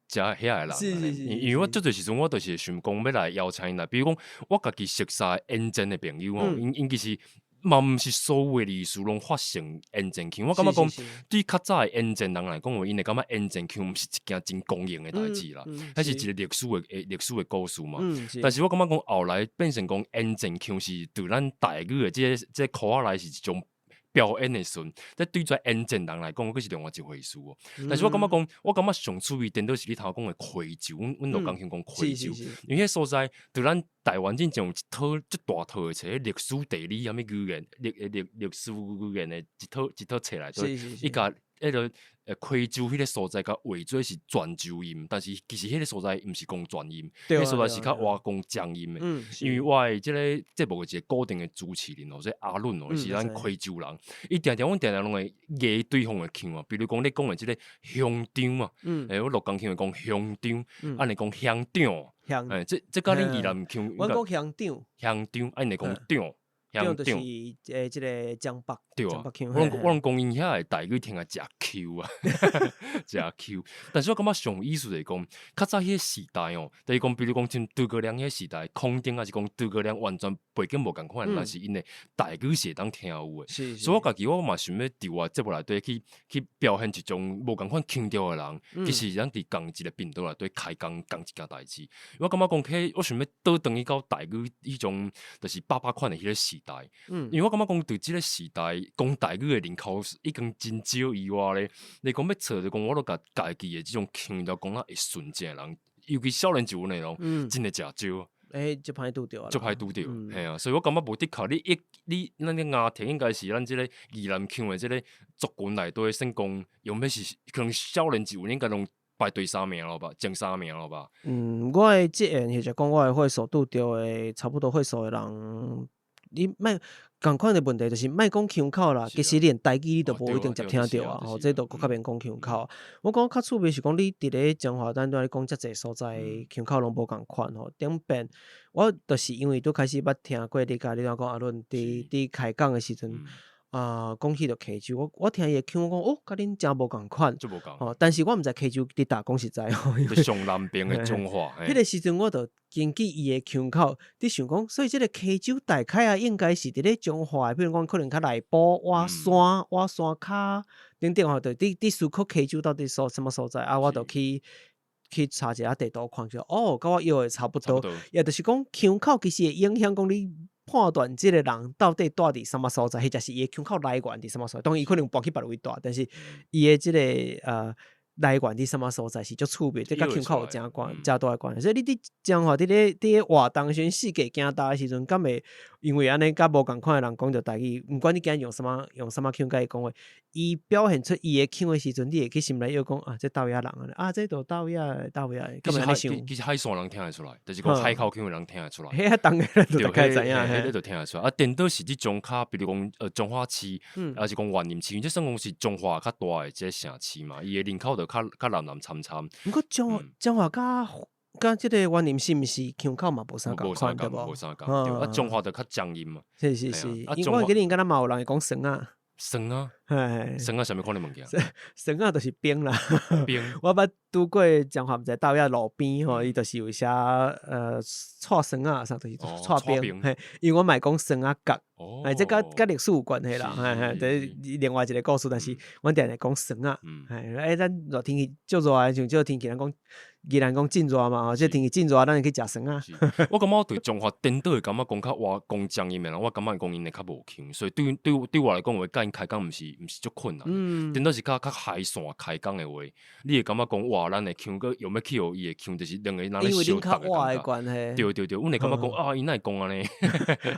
遮遐的人。因為我足濟時陣，我就是想講欲來邀請𪜶來，比如講我家己熟似演前的朋友吼，𪜶其實嘛毋是所有的歷史攏發生演前腔。我感覺講，對較早的演前人來講，𪜶會感覺演前腔毋是一件真光榮的代誌啦，彼是一個歷史的故事嘛。但是我感覺講後來變成講演前腔是對咱台語的這個箍仔內是一種表演的時陣，這對這演前人來講，閣是另外一回事哦。但是我感覺講，我感覺上趣味顛倒是你頭講的溪州，阮鹿港腔講溪州，因為彼所在對咱台灣進前有一套足大套的冊，歷史地理啥物語言，歷史語言的一套冊內底，伊共彼个溪州彼个所在共畫做是泉州音，但是其實彼个所在毋是講泉音，彼个所在是較倚講漳音的。因為我的這個節目的一個固定的主持人哦，這阿倫哦，伊是咱溪州人，伊定定阮定定攏會諂對方的腔啊，比如講你講的這個鄉長啊，我鹿港腔會講鄉長，按呢講鄉長，這佮恁宜蘭腔，阮講鄉長，鄉長，啊𪜶會講長。長就是這個江北，對啊，我攏講𪜶遐的台語聽來誠 Q 啊，誠 Q。但是我感覺上有意思就是講，較早彼個時代哦，就是講，比如講像諸葛亮彼個時代，孔丁抑是講諸葛亮完全背景無仝款，但是𪜶的台語是會當聽有的。所以我家己我嘛想欲佇我節目內底去表現一種無仝款腔調的人，其實咱佇仝一個頻道內底開講仝一件代誌。我感覺講，彼我想欲倒轉去到台語彼種，就是百百款的彼個時代。因為我感覺講，佇這個時代講台語的人口已經真少以外咧，你講欲揣就講，我都共家己的這種腔調講得會順正的人，尤其少年一陣的人，真的誠少。足歹拄著啊！足歹拄著，嘿啊，所以我感覺無的確，你一你咱個牙田應該是咱這個宜蘭腔的這個族群內底，算講用欲是可能少年一陣應該攏。排第三名咯吧，前三名咯吧。嗯，我的職員或者講我的會所拄著的差不多歲數的人，你莫仝款的問題就是莫講腔口啦，其實連台語你都無一定捷聽著啊，吼，這都閣較免講腔口。我講較趣味是講你佇咧彰化，咱拄仔講遮濟所在腔口攏無仝款吼。頂遍我就是因為拄開始捌聽過你佮你拄仔講阿倫佇佇開講的時陣。啊，講起著溪州，我我聽伊的腔，我講哦，佮恁誠無仝款，吼，但是我毋知溪州佇佗，講實在吼，上南邊的彰化，彼个時陣我就根據伊的腔口，佇想講，所以這个溪州大概啊，應該是佇咧彰化的，比如講可能較內埔、倚山、倚山跤等等吼，就佇佇思考溪州到底所啥物所在，啊，我就去去查一下地圖看者，哦，佮我臆的差不多，也就是講腔口其實會影響講你。判斷這个人到底蹛佇啥物所在，或者是伊的腔口來源佇啥物所在。當然伊可能搬去別位蹛，但是伊的這个來源佇啥物所在是足趣味，這佮腔口有誠關誠大的關係。所以你佇彰化佇咧佇咧活動時陣四界行動的時陣，敢會因為按呢佮無仝款的人講著台語，毋管你今日用啥物用啥物腔佮伊講話，伊表現出伊的腔的時陣，你會去心內臆講啊，這佗位仔人啊，啊，這都佗位仔，佗位仔。其實海其實海線人聽會出來，就是講海口腔的人聽會出來。彼較重的就大概知影，彼個就聽會出來。啊，顛倒是這種較，比如講彰化市，抑是講員林市，這算講是彰化較大的這個城市嘛，伊的人口就較較濫濫摻摻。毋過彰彰化佮佮這個員林是毋是腔口嘛無啥仝款對無？無啥仝，對。啊，彰化就較強音嘛。是是是，因為我記得敢若嘛有人會講酸仔。酸仔，酸仔啥物款的物件？酸仔就是冰啦。冰。我捌拄過彰化，毋知佗位路邊吼，伊就是有寫蔡酸仔，啥就是蔡冰。嘿，因為我嘛會講酸仔角。哎，這佮佮歷史有關係啦，嘿嘿，這另外一個故事，但是阮定定講酸仔。嘿，欸，咱熱天氣足熱的，像這個天氣，咱講宜蘭講真熱嘛，吼，這天氣真熱，咱就去食酸仔。我感覺我對彰化顛倒會感覺講較話講強音的人，我感覺講𪜶會較無腔，所以對對對我來講話，佮𪜶開講毋是毋是足困難。顛倒是較較海線開講的話，你會感覺講哇，咱的腔閣用欲去予伊的腔，就是兩個人咧相搭的感覺。對對對，阮會感覺講啊，伊哪會講按呢？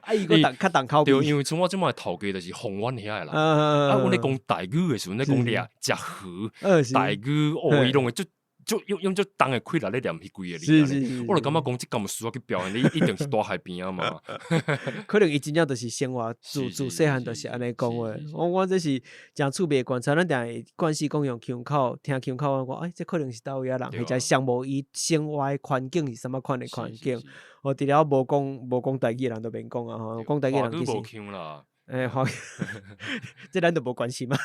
啊，伊閣重較重口味。對，因為像我這擺頭家就是鳳灣遐的人，啊，阮咧講台語的時陣咧講掠食魚，台語哦，伊攏會足。足用用足重的氣力咧念彼幾個字，我就感覺講這敢有需要去表現？你一定是蹛海邊仔嘛。可能伊真正就是生活自自細漢就是按呢講話。我我這是誠趣味的觀察，咱定會慣勢講用腔口，聽腔口，我講欸，這可能是佗位仔人，或者上無伊生活的環境是啥物款的環境。哦，除了無講無講台語的人就免講啊，吼，講台語的人其實。欸，好，這咱就無關係嘛。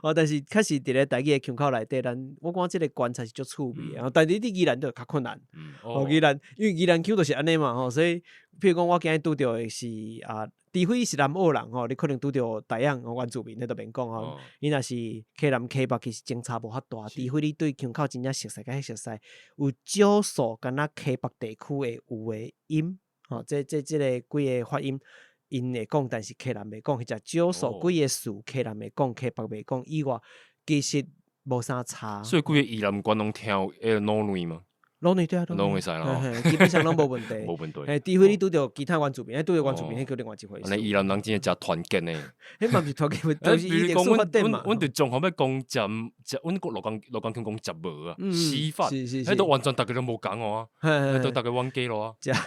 哦，但是確實佇咧台語的腔口內底，咱我感覺這個觀察是足趣味的。但是你佇宜蘭就較困難。哦，宜蘭因為宜蘭腔就是按呢嘛，吼，所以譬如講我今日拄著的是啊，除非是南澳人吼，你可能拄著台樣原住民，那就免講吼。你若是溪南溪北，其實相差無遐大。除非你對腔口真正熟悉，較熟悉，有少數敢若溪北地區會有的音，吼，這這這個幾个發音。𪜶會講，但是溪南袂講，或者少數幾个詞溪南會講，溪北袂講以外，其實無啥差。所以規个宜蘭縣攏聽有會魯軟嗎？魯軟對啊，攏會使啦，基本上攏無問題。無問題。嘿，除非你拄著其他原住民，拄著原住民，彼閣另外一回事。按呢宜蘭人真正誠團結呢。彼嘛毋是團結，就是比如講，阮阮阮佇彰化欲講食食，阮國鹿港鹿港腔講食無啊，死法，彼都完全逐家攏無仝哦啊，彼都逐家冤家咯啊。食食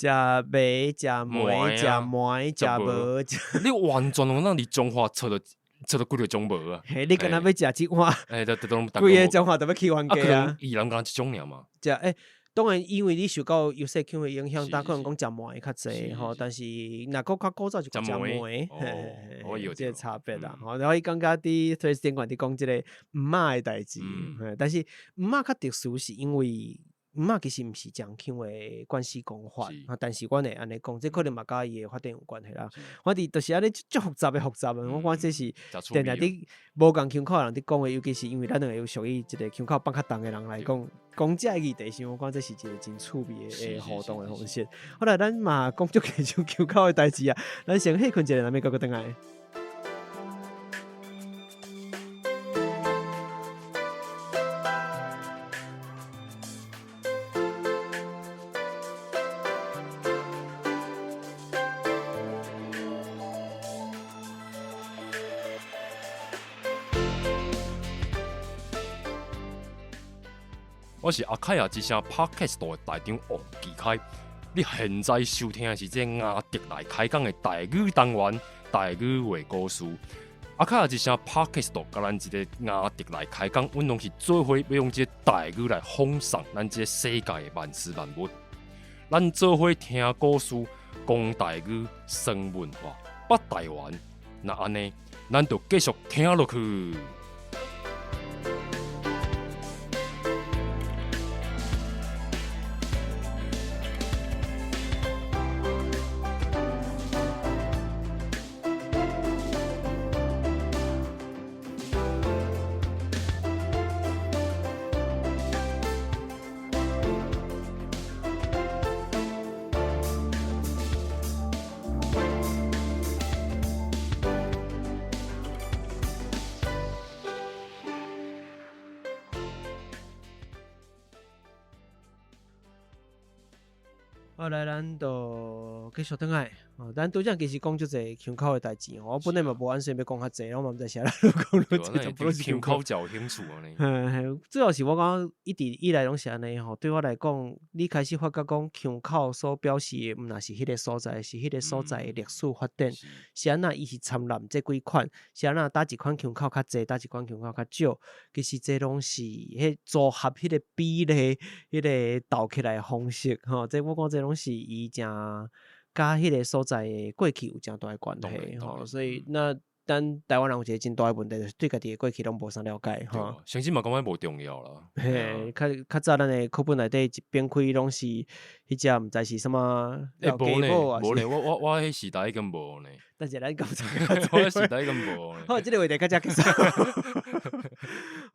糜食糜食糜食無，你完全攏咱佇彰化揣著揣著幾个種無啊。嘿，你敢若欲食這碗，欸，就就攏規个彰化都欲去冤家啊。宜蘭敢若這種爾嘛。食欸，當然，因為你受到優勢腔的影響，但可能講食糜的較濟吼，但是若閣較古早就食糜，嘿，這個差別啦。吼，然後伊感覺佇推頂懸佇講這個毋仔的代誌，但是毋仔較特殊，是因為毋仔其實毋是講腔的慣勢講法，但是阮會按呢講，這可能嘛佮伊的發展有關係啦。反正就是按呢足複雜的複雜的，我感覺這是定定佇無仝腔口的人佇講的，尤其是因為咱兩個有屬於一個腔口放較重的人來講。講這個議題時，我感覺這是一個真趣味的互動的方式。好啦，咱嘛講足幾種腔口的代誌啊，咱先歇睏一下，咱欲閣閣轉來。我是阿凯亞之聲 Podcast 的台長王繼開。你現在收聽的是這個阿德來開講的台語單元，台語話故事。阿凱亞之聲 Podcast 佮咱這个阿德來開講，阮攏是做伙欲用這个台語來放送咱這个世界的萬事萬物。咱做伙聽故事，講台語，耍文化，捌台灣。若按呢，咱就繼續聽落去。好，來，咱就繼續轉來。哦，咱拄才其實講足濟腔口的代誌，我本來嘛無按算欲講較濟，我嘛毋知啥人講愈濟，全部攏是腔口較有興趣按呢。嘿嘿，主要是我感覺一直以來攏是按呢吼。對我來講，你開始發覺講腔口所表示的，毋若是彼个所在，是彼个所在的歷史發展，是按怎伊是參納這幾款，是按怎佗一款腔口較濟，佗一款腔口較少。其實這攏是彼組合彼个比例，彼个鬥起來的方式吼。這我講這攏是伊誠佮彼个所在的過去有誠大的關係吼，所以那咱台灣人有一个真大的問題，就是對家己的過去攏無啥了解吼。甚至嘛感覺無重要啦。嘿，較較早咱的課本內底一翻開攏是彼隻毋知是啥物。欸，無呢，無呢，我我我彼時代已經無呢。但是咱講我彼時代已經無呢。好，這个話題到遮結束。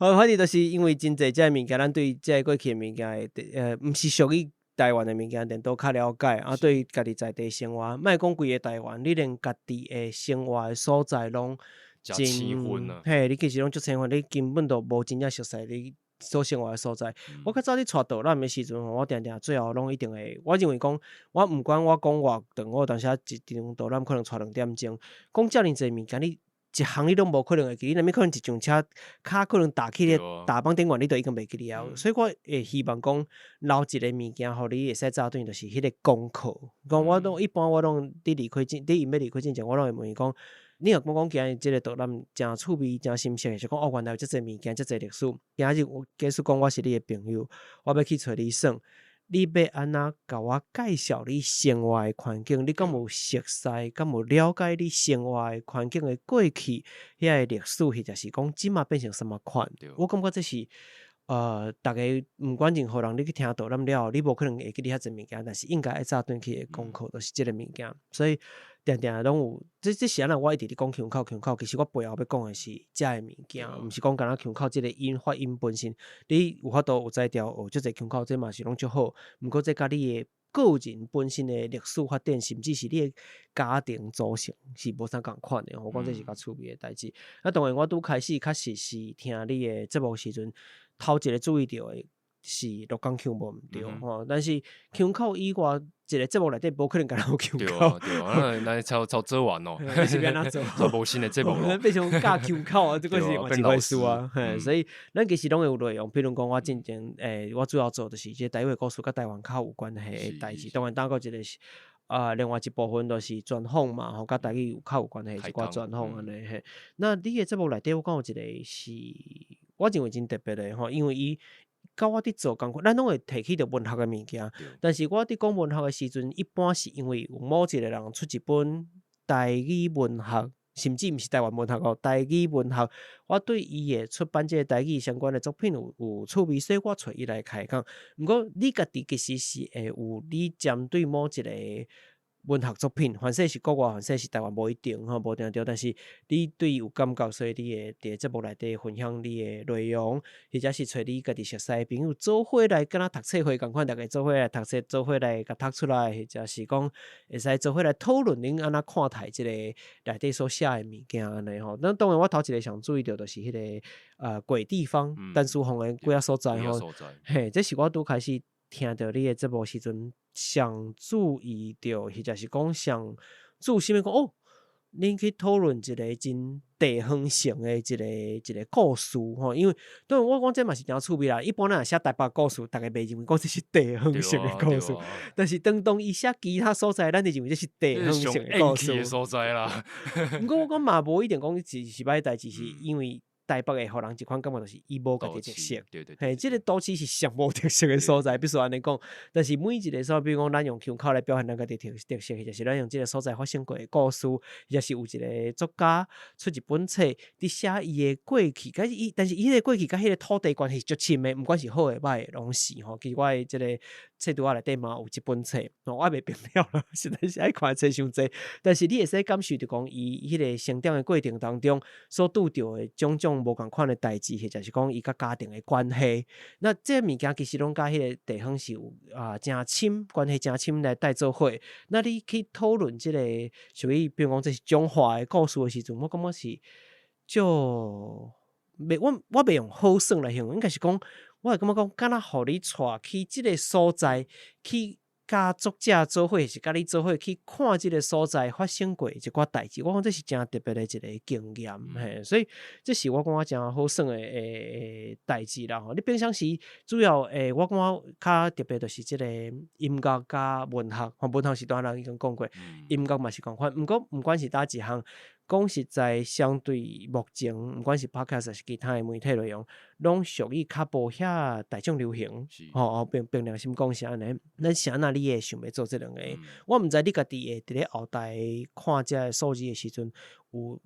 好，反正就是因為真濟這个物件，咱對這个過去的物件會，毋是屬於台灣的物件，顛倒較了解啊，對家己在地生活，莫講規個台灣，你連家己的生活的所在攏真啊，嘿，你其實攏足生分，你根本就無真正熟悉你所生活的所在。我較早咧帶導覽的時陣，我定定最後攏一定會，我認為講，我毋管我講偌長，我有當時一場導覽可能帶兩點鐘，講遮爾濟物件，你一項你攏無可能會記，你若欲可能一上車，跤可能踏去咧踏板頂懸，你就已經袂記得啊。所以我會希望講留一個物件，予你會使早轉，就是彼個功課。講我攏一般我攏佇離開之，佇𪜶欲離開之前，我攏會問伊講，你若感覺講今日這個導覽誠趣味、誠新鮮，是講哦，原來有遮濟物件、遮濟歷史。今日我假使講我是你的朋友，我欲去揣你耍。你欲按怎共我介紹你生活的環境？你敢有熟似？敢有了解你生活的環境的過去遐个歷史，或者是講這馬變成啥物款？我感覺這是逐家毋管任何人，你去聽導覽了後，你無可能會記得遐濟物件，但是應該愛早轉去的功課，就是這个物件。所以定定攏有，這這是按怎我一直佇講腔口腔口，其實我背後欲講的是遮个物件，毋是講干焦腔口這个音發音本身。你有法度有才調學足濟腔口，這嘛是攏足好。毋過這佮你的個人本身的歷史發展，甚至是你的家庭組成是無啥仝款的。我講這是較趣味的代誌。啊，當然我拄開始確實是聽你的節目時陣，頭一个注意著的是鹿港腔無毋對吼，但是腔口以外，一个節目內底無可能干焦有腔口。對啊，對啊，咱超做完哦，你是欲按怎做？做無新的節目咯，變成教腔口啊，這個是嘛一回事啊。嘿，所以咱其實攏會有內容，比如講我進前，我主要做就是這個台語故事，佮台灣較有關係的代誌。當然，當閣一個是啊，另外一部分就是專訪嘛，吼，佮台語有較有關係一寡專訪按呢嘿。那你的節目內底，我感覺有一個是，我認為真特別的吼，因為伊佮我佇做仝款，咱攏會提起著文學的物件，但是我佇講文學的時陣，一般是因為有某一個人出一本台語文學，甚至毋是台灣文學哦，台語文學，我對伊的出版這个台語相關的作品有有趣味，所以我揣伊來開講。毋過你家己其實是會有你針對某一個文學作品，凡勢是國外，凡勢是台灣，無一定吼，無定著。但是你對伊有感覺，所以你會佇節目內底分享你的內容，或者是揣你家己熟似的朋友做伙來，敢若讀冊會仝款，逐家做伙來讀冊，做伙來共讀出來，或者是講會使做伙來討論恁按怎看待這個內底所寫的物件按呢吼。那當然，我頭一个上注意著就是彼个鬼地方，陳淑鳳的鬼仔所在吼。嘿，這是我拄開始聽著你的節目時陣，上注意著，或者是講上注心的講哦，恁去討論一個真地方性的一個故事吼，因為當然我講這嘛是誠趣味啦。一般咱若寫台北故事，逐家袂認為講這是地方性的故事。但是當當伊寫其他所在，咱就認為這是地方性的故事。所在啦。毋過我講嘛，無一定講是歹代誌，是因為台北會予人一款感覺，就是伊無家己特色。嘿，這個都市是上無特色的所在，必須按呢講。但是每一個所在，比如講咱用腔口來表現咱家己特色，或者是咱用這個所在發生過的故事，或者是有一個作家出一本冊，佇寫伊的過去，佮伊，但是伊彼個過去佮彼個土地關係是足深的，毋管是好的歹的，攏是吼。其實我的這個冊櫥仔內底嘛有這本冊，我還袂評了啦，實在是愛看的冊傷濟。但是你會使感受著講，伊彼個成長的過程當中所拄著的種種無仝款的代誌，或者是講伊佮家庭的關係。那這個物件其實攏佮彼個地方是有啊誠深關係，誠深來帶做伙。那你去討論這個屬於，比如講這是彰化的故事的時陣，我感覺是就袂，我袂用好耍來形容，應該是講，我會感覺講，敢若予你帶去這個所在，去佮作者做伙，是佮你做伙去看這個所在發生過一寡代誌，我講這是誠特別的一個經驗，嘿，所以這是我感覺誠好耍的代誌啦吼。你平常時主要我感覺較特別就是這個音樂佮文學，吼，文學是大人已經講過，音樂嘛是仝款。毋過毋管是佗一項，講實在，相對目前，毋管是 Podcast 還是其他的媒體內容，攏屬於較無遐大眾流行。吼吼，憑良心講是按呢。咱是按怎你會想欲做這兩個？我毋知你家己會佇咧後台看這个數字的時陣，有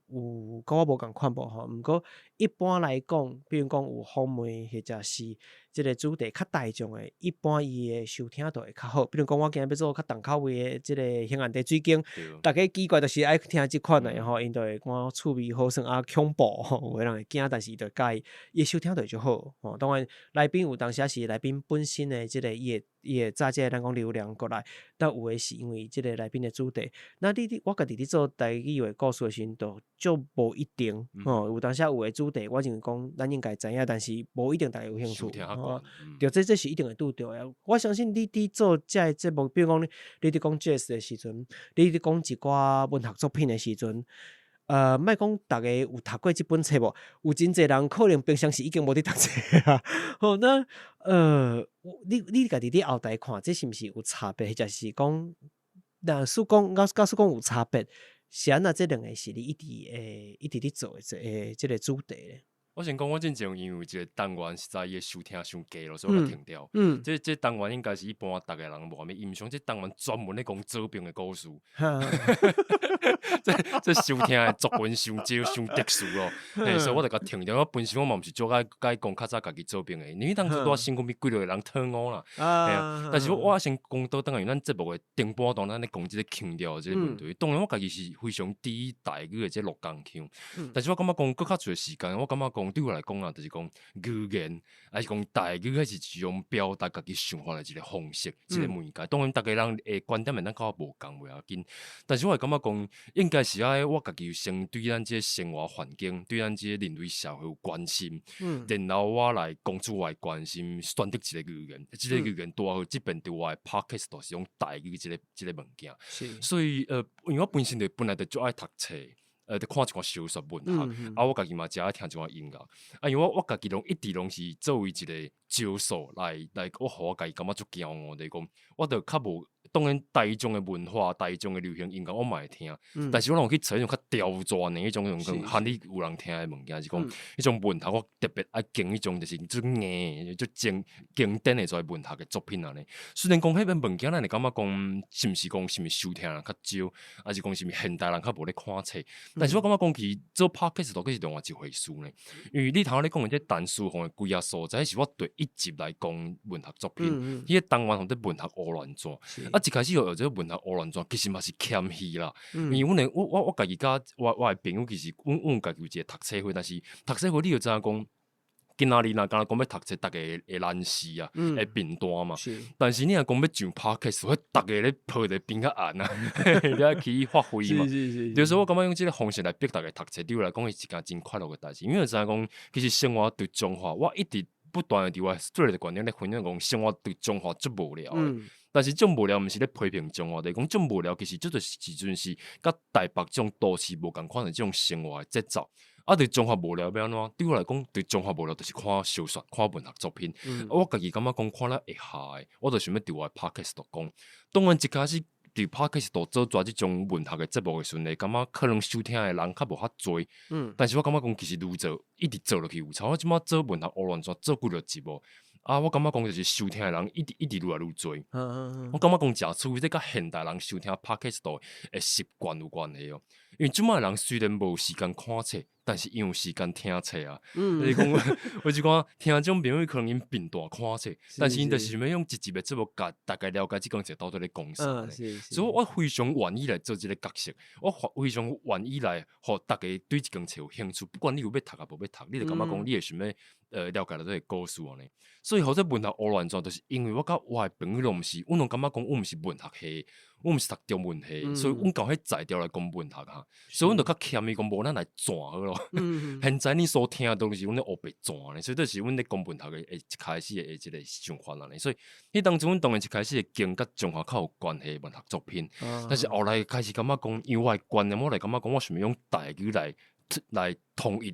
佮我無仝款無吼？毋過一般來講，比如講有訪問或者是這個主題較大眾的，一般伊的收聽度會較好。比如講，我今日欲做較重口味的這個興安茶水間，逐家奇怪就是愛聽這款的吼，𪜶就會講趣味好耍啊恐怖吼，有的人會驚，但是伊就佮意，伊的收聽度就好吼。當然，來賓有當時是來賓本身的這個伊會炸這個咱講流量過來，但有的是因為這個來賓的主題。那你我家己佇做台語話故事的時陣，就足無一定吼。有當時有的主題，我認為講咱應該知影，但是無一定逐家有興趣。吼，對，這是一定會拄著的。我相信你佇做這个節目，比如講你佇講 jazz 的時陣，你佇講一寡文學作品的時陣，莫講逐家有讀過這本冊無？有真濟人可能平常時已經無佇讀冊啊。好，那你家己佇後台看，這是毋是有差別？或者是講，若使講，假使講有差別，是按怎這兩個是你一直會一直佇做的這個主題咧？我先講，我進前因為有一個單元實在伊的收聽傷低咯，所以我共停掉。這單元應該是一般逐个人無啥物印象，這單元專門咧講左爿的故事。這收聽的族群傷少，傷特殊咯。嘿，所以我就共停掉。我本身我嘛毋是足愛講較早家己左爿的，因為當初拄仔身軀邊幾落個人討我啦。嘿啊，但是我先講倒轉來，咱節目的頂半段，咱咧講這個腔調這個問題。當然我家己是非常支持台語的這鹿港腔，但是我感覺講閣較濟時間，我感覺講對我來講啊，就是講語言，還是講台語，彼是一種表達家己想法的一個方式，一個媒介。當然，逐个人的觀點會當佮我無仝袂要緊，但是我會感覺講，應該是愛我家己先對咱這個生活環境，對咱這個人類社會有關心，然後我來講出我的關心，選擇一個語言，這個語言拄好這遍佇我的 podcast 都是用台語這個物件。所以因為我本身就本來就足愛讀冊。佇看一寡小說文學，啊，我家己嘛誠愛聽一寡音樂，啊，因為我家己攏一直攏是作為一個招數來，我予我家己感覺足驕傲，就是講，我就較無，當然大眾的文化、大眾的流行音樂我嘛會聽，但是我攏有去揣彼種較刁鑽的彼種種罕你有人聽的物件，是講彼種文學，我特別愛揀彼種就是足硬、足經典的這文學的作品按呢。雖然講彼種物件，咱會感覺講是毋是講是毋是收聽人較少，還是講是毋是現代人較無咧看冊？但是我感覺講其實做 podcast 都閣是另外一回事呢。因為你頭仔咧講的這陳淑鳳的幾仔所在，是我第一集來講文學作品，彼個單元號做文學烏亂轉。啊，一開始學這個文學烏亂轉，其實嘛是謙虛啦。因為阮的我家己佮我的朋友，其實阮家己有一個讀冊會，但是讀冊會你就知影講，今仔日若敢若講欲讀冊，逐家會難死啊，會貧惰嘛。但是你若講欲上 podcast，會逐家咧抱佇邊仔按啊，你愛去發揮嘛。就是我感覺用這個方式來逼逐家讀冊，對我來講是一件真快樂的代誌。因為知影講，其實生活佇彰化，我一直不斷佇我細個觀念咧分享講，生活佇彰化足無聊的。但是這種無聊毋是咧批評彰化，就是講這種無聊其實這個時陣是佮台北這種都市無仝款的這種生活的節奏。啊，佇彰化無聊欲按怎？對我來講，佇彰化無聊就是看小說、看文學作品。我家己感覺講看了會下的，我就想欲佇我的 podcast 度講。當然一開始佇 podcast 度做這種文學的節目的時陣，會感覺可能收聽的人較無遐濟。但是我感覺講其實愈做一直做落去有差。我這擺做文學烏亂煞做幾落集無？啊，我感覺講就是收聽的人一直一直愈來愈濟。我感覺講誠趣味，這佮現代人收聽 podcast 的習慣有關係哦。因為這擺的人雖然無時間看冊，但是𪜶有時間聽冊啊。就是講，有一寡聽眾朋友可能𪜶貧惰看冊，但是𪜶就是想欲用一集的節目，共大概了解這間冊到底咧講啥。所以我非常願意來做這個角色，我非常願意來予大家對這間冊有興趣，不管你有欲讀抑無欲讀，你就感覺講你會想欲了解著這個故事按呢。所以，予這文學烏亂轉，就是因為我佮我的朋友攏毋是，阮攏感覺講，阮毋是文學系，阮毋是讀中文系，所以阮𠢕彼才調來講文學哈，所以阮就較謙伊講，無咱來轉好囉。現在你所聽的攏是阮咧烏白轉咧，所以這是阮咧講文學的一開始的這個想法按呢。所以，彼當陣阮當然一開始會揀佮彰化較有關係的文學作品，但是後來開始感覺講，因為我的觀念，我來感覺講，我想欲用台語來統一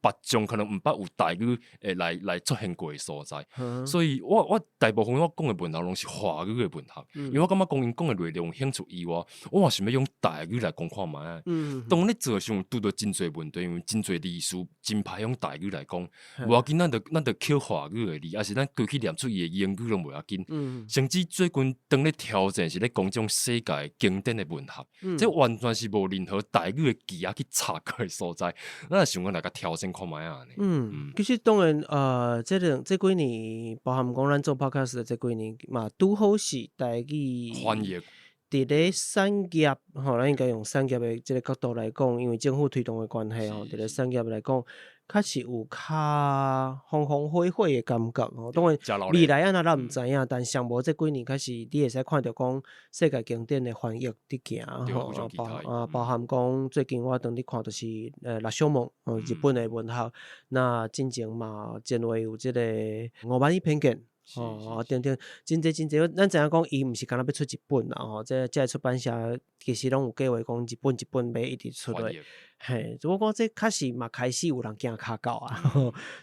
別種可能毋捌有台語會來出現過的所在，所以我大部分我講的文學攏是華語的文學，因為我感覺講𪜶講的內容有興趣以外，我嘛想欲用台語來講看覓仔。當咧做的時陣，拄著真濟問題，因為真濟字詞真歹用台語來講，無要緊，咱就抾華語的字，抑是咱規氣念出伊的英語攏袂要緊。甚至最近當咧挑戰是咧講這種世界經典的文學，這完全是無任何台語的字仔去查過的所在，咱想講來共挑戰看覓仔按呢。嗯，其實當然，這幾年，包含講咱做 podcast 的這幾年嘛，拄好是台語翻譯佇咧產業吼，咱應該用產業的這個角度來講，因為政府推動的關係吼，佇咧產業來講，確實有較風風火火的感覺吼。當然未來按怎咱毋知影，但上無這幾年開始，你會使看著講世界經典的翻譯佇行吼，包含講最近我當咧看就是羅生門，日本的文學，那進前嘛前話有這個五萬與偏見。哦，等等，真濟真濟，咱知影講伊毋是干焦欲出一本啦吼，這出版社其實攏有計劃講一本一本欲一直出落。嘿，我講這確實嘛開始有人行跤到啊，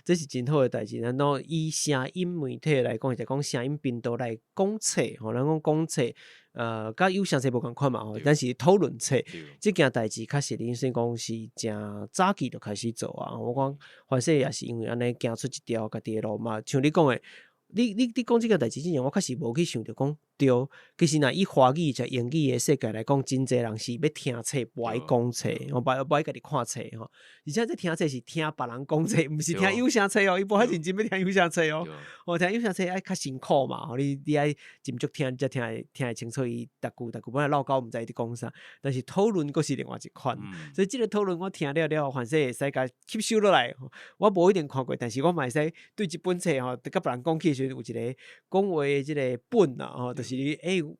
這是真好的代誌。咱講以聲音媒體來講，就講聲音頻道來講冊，吼，咱講講冊，佮有聲冊無仝款嘛吼，但是討論冊，這件代誌確實恁算講是誠早期就開始做啊。我講反正也是因為按呢行出一條家己的路嘛，像你講的。你講這個代誌之前，我確實無去想著講對。其實若以華語及英語的世界來講，真濟人是欲聽冊，無愛講冊，無愛家己看冊吼。而且這聽冊是聽別人講冊，毋是聽有聲冊哦。伊無遐認真欲聽有聲冊哦。哦，聽有聲冊愛較辛苦嘛，吼，你愛斟酌聽，才聽會清楚。伊逐句逐句本來落溝毋知伊佇講啥，但是討論閣是另外一款。所以這個討論我聽了了後，反正會使共吸收落來。我無一定看過，但是我嘛會使對這本冊吼，佮別人講起的時陣，有一個講話的這個本啊，吼，就是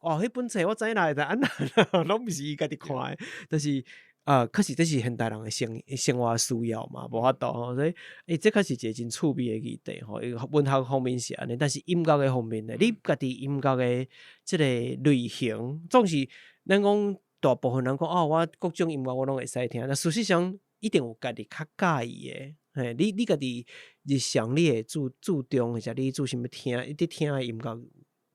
哦，彼本冊我知影啦，但按怎攏毋是伊家己看的，但是啊，確實這是現代人的生活需要嘛，無法度吼，所以這確實一個真趣味的議題吼。文學方面是按呢，但是音樂的方面呢，你家己音樂的這個類型，總是咱講大部分人講哦，我各種音樂我攏會使聽，但事實上一定有家己較佮意的。嘿，你家己日常你會注重，或者你注啥物聽，佇聽的音樂，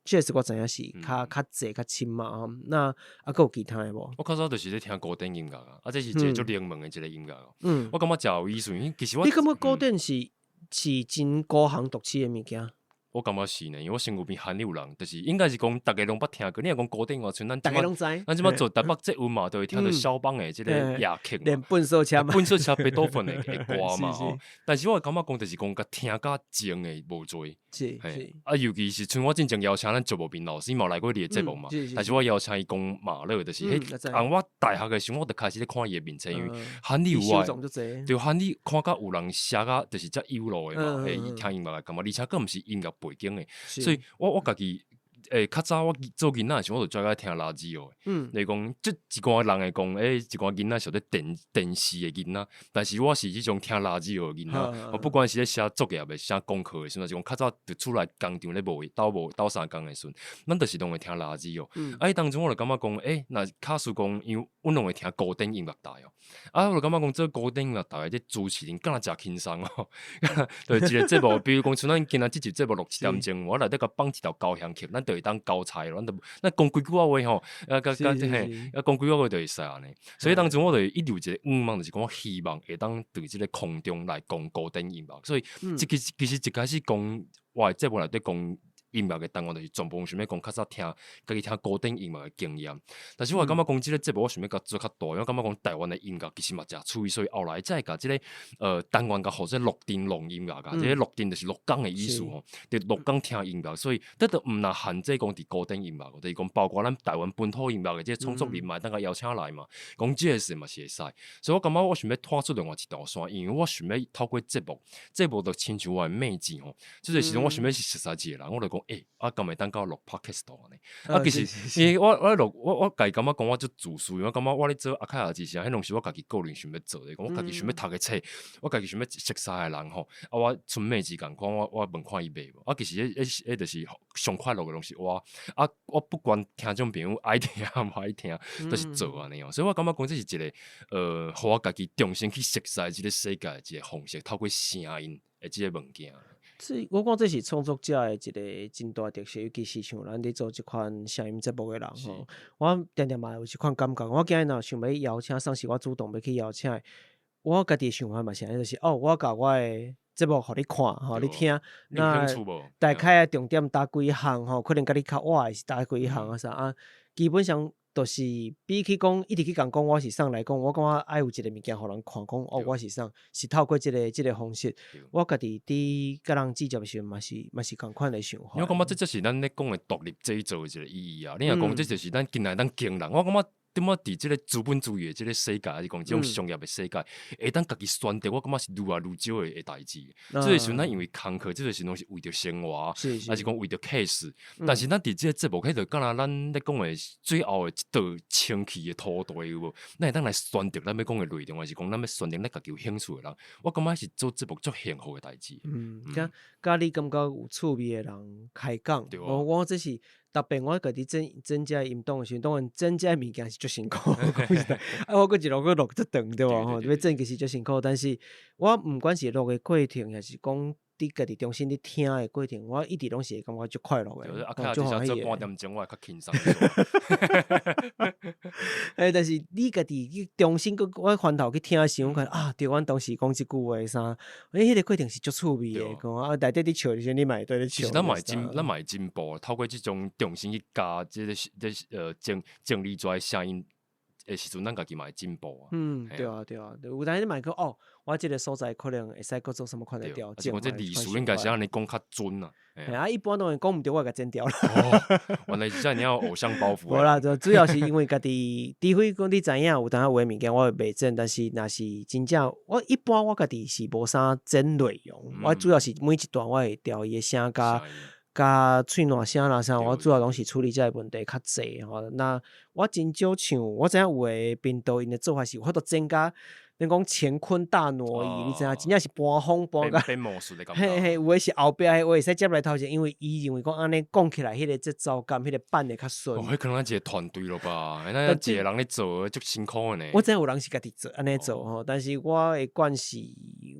這是我知影是較濟較深嘛吼。那啊，閣有其他的無？我較早就是咧聽古典音樂啊，啊，這是一個足冷門的一個音樂。我感覺誠有意思，因為其實我你感覺古典是真孤行獨市的物件？我感覺是呢，因為我身軀邊罕有人，就是應該是講逐家攏捌聽過。你若講古典樂，像咱逐家攏知。咱這擺做台北捷運嘛，都會聽著肖邦的這個夜曲嘛。連糞掃車嘛。糞掃車貝多芬的歌嘛吼。但是我會感覺講，就是講共聽甲靜的無濟。啊，尤其是像我之前邀請咱周慕平老師嘛來過你的節目嘛，但是我邀請伊講馬勒，就是彼，翁我大學的時陣，我就開始咧看伊的面冊，因為罕有我，對，罕你看甲有人寫甲就是遮有路的嘛，伊聽音樂的感覺，而且閣毋是音樂背景的，所以我家己較早我做囡仔的時，我就最愛聽垃圾哦。你講，這一寡人會講，欸，一寡囡仔是咧電視的囡仔，但是我是這種聽垃圾的囡仔。我不管是咧寫作業的、寫功課的時陣，是講較早佇厝內工廠咧無鬥無鬥相共的時陣，咱就是攏會聽垃圾哦。啊，彼當陣我就感覺講，欸，若假使講，因為阮攏會聽古典音樂台哦。啊，我就感覺講，這古典音樂台的這主持人敢若誠輕鬆哦。對，一個節目，比如講，像咱今仔這集節目錄一點鐘，我內底共放一條交響曲，咱就會當交差，咱就咱講幾句仔話吼，啊，佮佮嘿，啊，講幾句話就會使按呢。所以當陣我就一直有一個願望，就是講我希望會當佇這個空中來講古典音樂。所以，這個其實一開始講我的節目內底講音樂的單元，就是全部想欲講較早聽家己聽古典音樂的經驗。但是我感覺講這個節目，我想欲共做較大，因為我感覺講台灣的音樂其實嘛誠趣，所以後來才會共這個單元共號做鹿陣弄音樂啊。這個鹿陣就是鹿港的意思吼，佇鹿港聽音樂，所以這都毋若限制講佇古典音樂，就是講包括咱台灣本土音樂的這個創作人嘛，會當共邀請來嘛，講這個事嘛是會使。所以我感覺我想欲踏出另外一條線，因為我想欲透過節目，節目就親像我的妹子吼，這個時陣我想欲是熟似一個人，我就講，欸，啊，敢會當共我錄 podcast 按呢？啊，其實因為我家己感覺講我足自私，因為我感覺我咧做阿凱亞之聲，彼攏是我家己個人想欲做的，講我家己想欲讀個冊，我家己想欲熟似的人吼，啊，我賰妹子仝款，我問看伊袂無？啊，其實彼就是上快樂的攏是我，啊，我不管聽眾朋友愛聽無愛聽，都是做按呢哦。所以我感覺講這是一個，予我家己重新去熟悉這個世界的一個方式，透過聲音的這個物件。這我講這是創作者的一個真大特色，尤其是像咱佇做這款聲音節目的人吼，我定定嘛有這款感覺。我今日若想欲邀請，算是我主動欲去邀請的，我家己的想法嘛是按呢，就是哦，我共我的節目予你看，吼，你聽，那大概的重點佗幾項吼，可能佮你較倚的是佗幾項啊啥啊，基本上就是比起講一直去共講我是啥來講，我感覺愛有一個物件予人看，講哦我是啥，是透過這個方式，我家己佇佮人制作的時陣嘛是嘛是仝款的想法。因為我感覺這才是咱咧講的獨立製作的一個意義啊！你若講這就是咱近來咱驚人，我感覺點仔佇這個資本主義的這個世界，還是講這種商業的世界，會當家己選擇，我感覺是愈來愈少的代誌。這個時陣咱因為工課，這個時陣攏是為著生活，還是講為著 case？但是咱佇這個節目，彼就敢若咱咧講的最後的一道清氣的土地有無？咱會當來選擇咱欲講的內容，還是講咱欲選擇咱家己有興趣的人？我感覺是做節目足幸福的代誌。嗯，佮你感覺有趣味的人開講，我這是特別我家己整整這音檔的時陣，當然整這物件是足辛苦，啊，我閣一路閣錄足長對無吼？欲整其實足辛苦，但是我毋管是錄的過程，抑是講佇家己重新咧聽的過程，我一直攏是會感覺足快樂的。啊，足歡喜的。做半點鐘，我會較輕鬆。欸，但是你家己去重新閣我翻頭去聽的時陣，我看啊，對，阮當時講這句話啥，欸，彼個過程是足趣味的，講啊，內底佇笑的時陣，你嘛會綴咧笑。其實咱嘛會進，咱嘛會進步，透過這種重新去加這個這整理出來聲音的時陣，咱家己嘛會進步啊。嗯，對啊，對啊，有當時你嘛會講哦，我這個所在可能會使閣做啥物款的調整。我這歷史應該是按呢講較準啊。啊，一般當然講毋對，我會共剪掉啦。原來是這樣，偶像包袱。無啦，就主要是因為家己，除非講你知影有當有的物件我會袂剪，但是若是真正我一般我家己是無啥剪內容，我主要是每一段我會調伊的聲佮佮喙瀾聲啦啥，我主要攏是處理這個問題較濟吼。那我真少像我知影有的頻道𪜶的做法是有法度剪甲，恁講乾坤大挪移，你知影？真正是搬風搬甲變魔術的感覺。嘿嘿，有的是後壁的話會使接來頭前，因為伊認為講按呢講起來，彼個節奏感、彼個板會較順。哦，彼可能一個團隊了吧？那一個人咧做，足辛苦的呢。我知影有人是家己做，按呢做吼，但是我的慣是，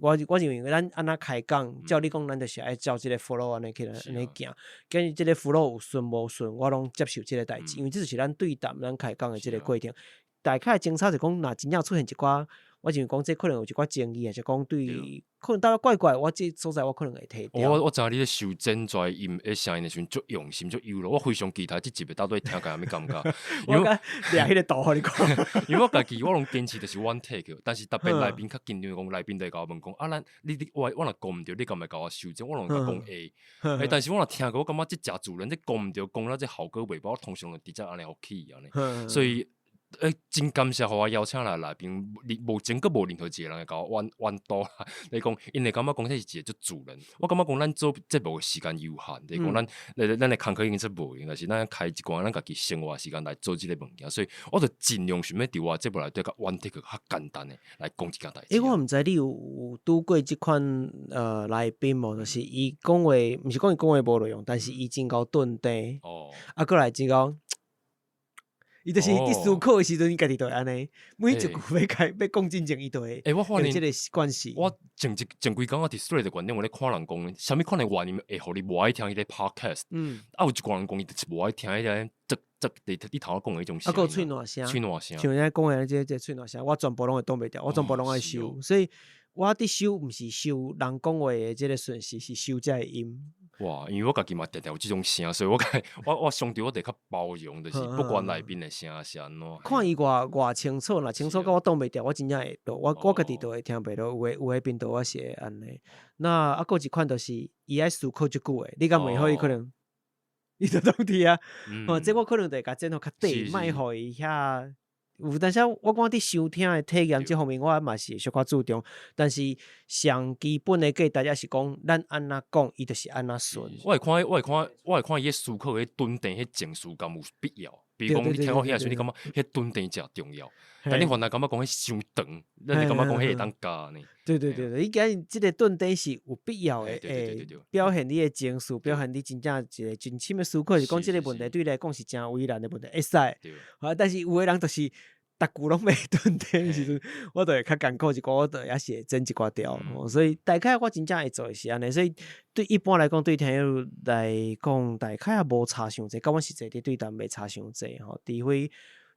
我認為咱按怎開講，照理講，咱就是愛照這個 flow 按呢去按呢行。今日這個 flow 有順無順，我攏接受這個代誌，因為這就是咱對談、咱開講的這個過程。大概精彩就講，若真正出現一寡，我認為講這可能有一寡爭議，還是講對，可能倒怪怪，我這所在我可能會提掉。我知影你咧修剪出來音的聲音的時陣，足用心，足用力。我非常期待這集的到底聽起來啥物感覺。我共掠彼個圖予你看。因為我家己我攏堅持就是 one take，但是特別來賓較緊張，講來賓就會共我問講啊，咱你你我我若講毋對，你敢會共我修正？我攏共講會。欸，但是我若聽過，我感覺這誠自然，這講毋對，講了這效果袂歹，我通常就直接按呢予起按呢。所以。欸，真感謝予我邀請來來賓，無前閣無任何一個人會共我冤冤倒啦。你講，𪜶會感覺講這是一個足自然。我感覺講咱做節目的時間有限，就是講咱的工課已經足無閒，但是咱開一寡咱家己生活時間來做這個物件，所以我就盡量想欲佇我節目內底較婉體較簡單的來講這件代誌。欸，我毋知你有拄過這款來賓無？就是伊講話，毋是講伊講話無內容，但是伊真𠢕頓定。啊，閣來真𠢕。伊就是佇思考的時陣，伊家己就會按呢，每一句欲開欲講進前，伊就會欸，我發現這個習慣勢。我前一前幾工我佇 Threads 觀點，我咧看人講，啥物款的原因會予你無愛聽彼個 podcast？啊，有一寡人講伊就是無愛聽彼個這這佇你頭仔講的彼種聲。啊，閣有喙瀾聲。喙瀾聲。像咱講的這喙瀾聲，我全部攏會擋袂牢，我全部攏愛收。所以我佇收，毋是收人講話的這個順序，是收這个音。哇，因為我家己嘛定定有這種聲，所以我我我相對我得較包容，就是不管內面的聲是按怎。看伊偌偌清楚，若清楚到我擋袂牢，我真正會落，我家己都會聽袂落。有的頻道我是會按呢。那啊，閣有一款就是伊愛思考足久的，你敢問予伊可能，伊就當佇啊。哦，這我可能就會共剪予較短，莫予伊遐。有當時我感覺佇收聽的體驗這方面，我嘛是會小可注重。但是上基本的價值也是講，咱按怎講，伊就是按怎順。我會看伊思考彼頓定彼情緒敢有必要。比如講，你聽到遐時陣，你感覺彼頓定誠重要，但你反而感覺講彼傷長，咱就感覺講彼會當加呢。對對對對，伊今日這個頓定是有必要的，表現你的情緒，表現你真正一個真深的思考，是講這個問題對你來講是誠為難的問題，會使。啊，但是有的人就是逐句攏袂頓定的時陣，我就會較艱苦一寡，我就也是會剪一寡條。所以大概我真正會做的是按呢，所以對一般來講，對聽友來講，大概也無差傷濟，佮阮實際佇對談袂差傷濟吼，除非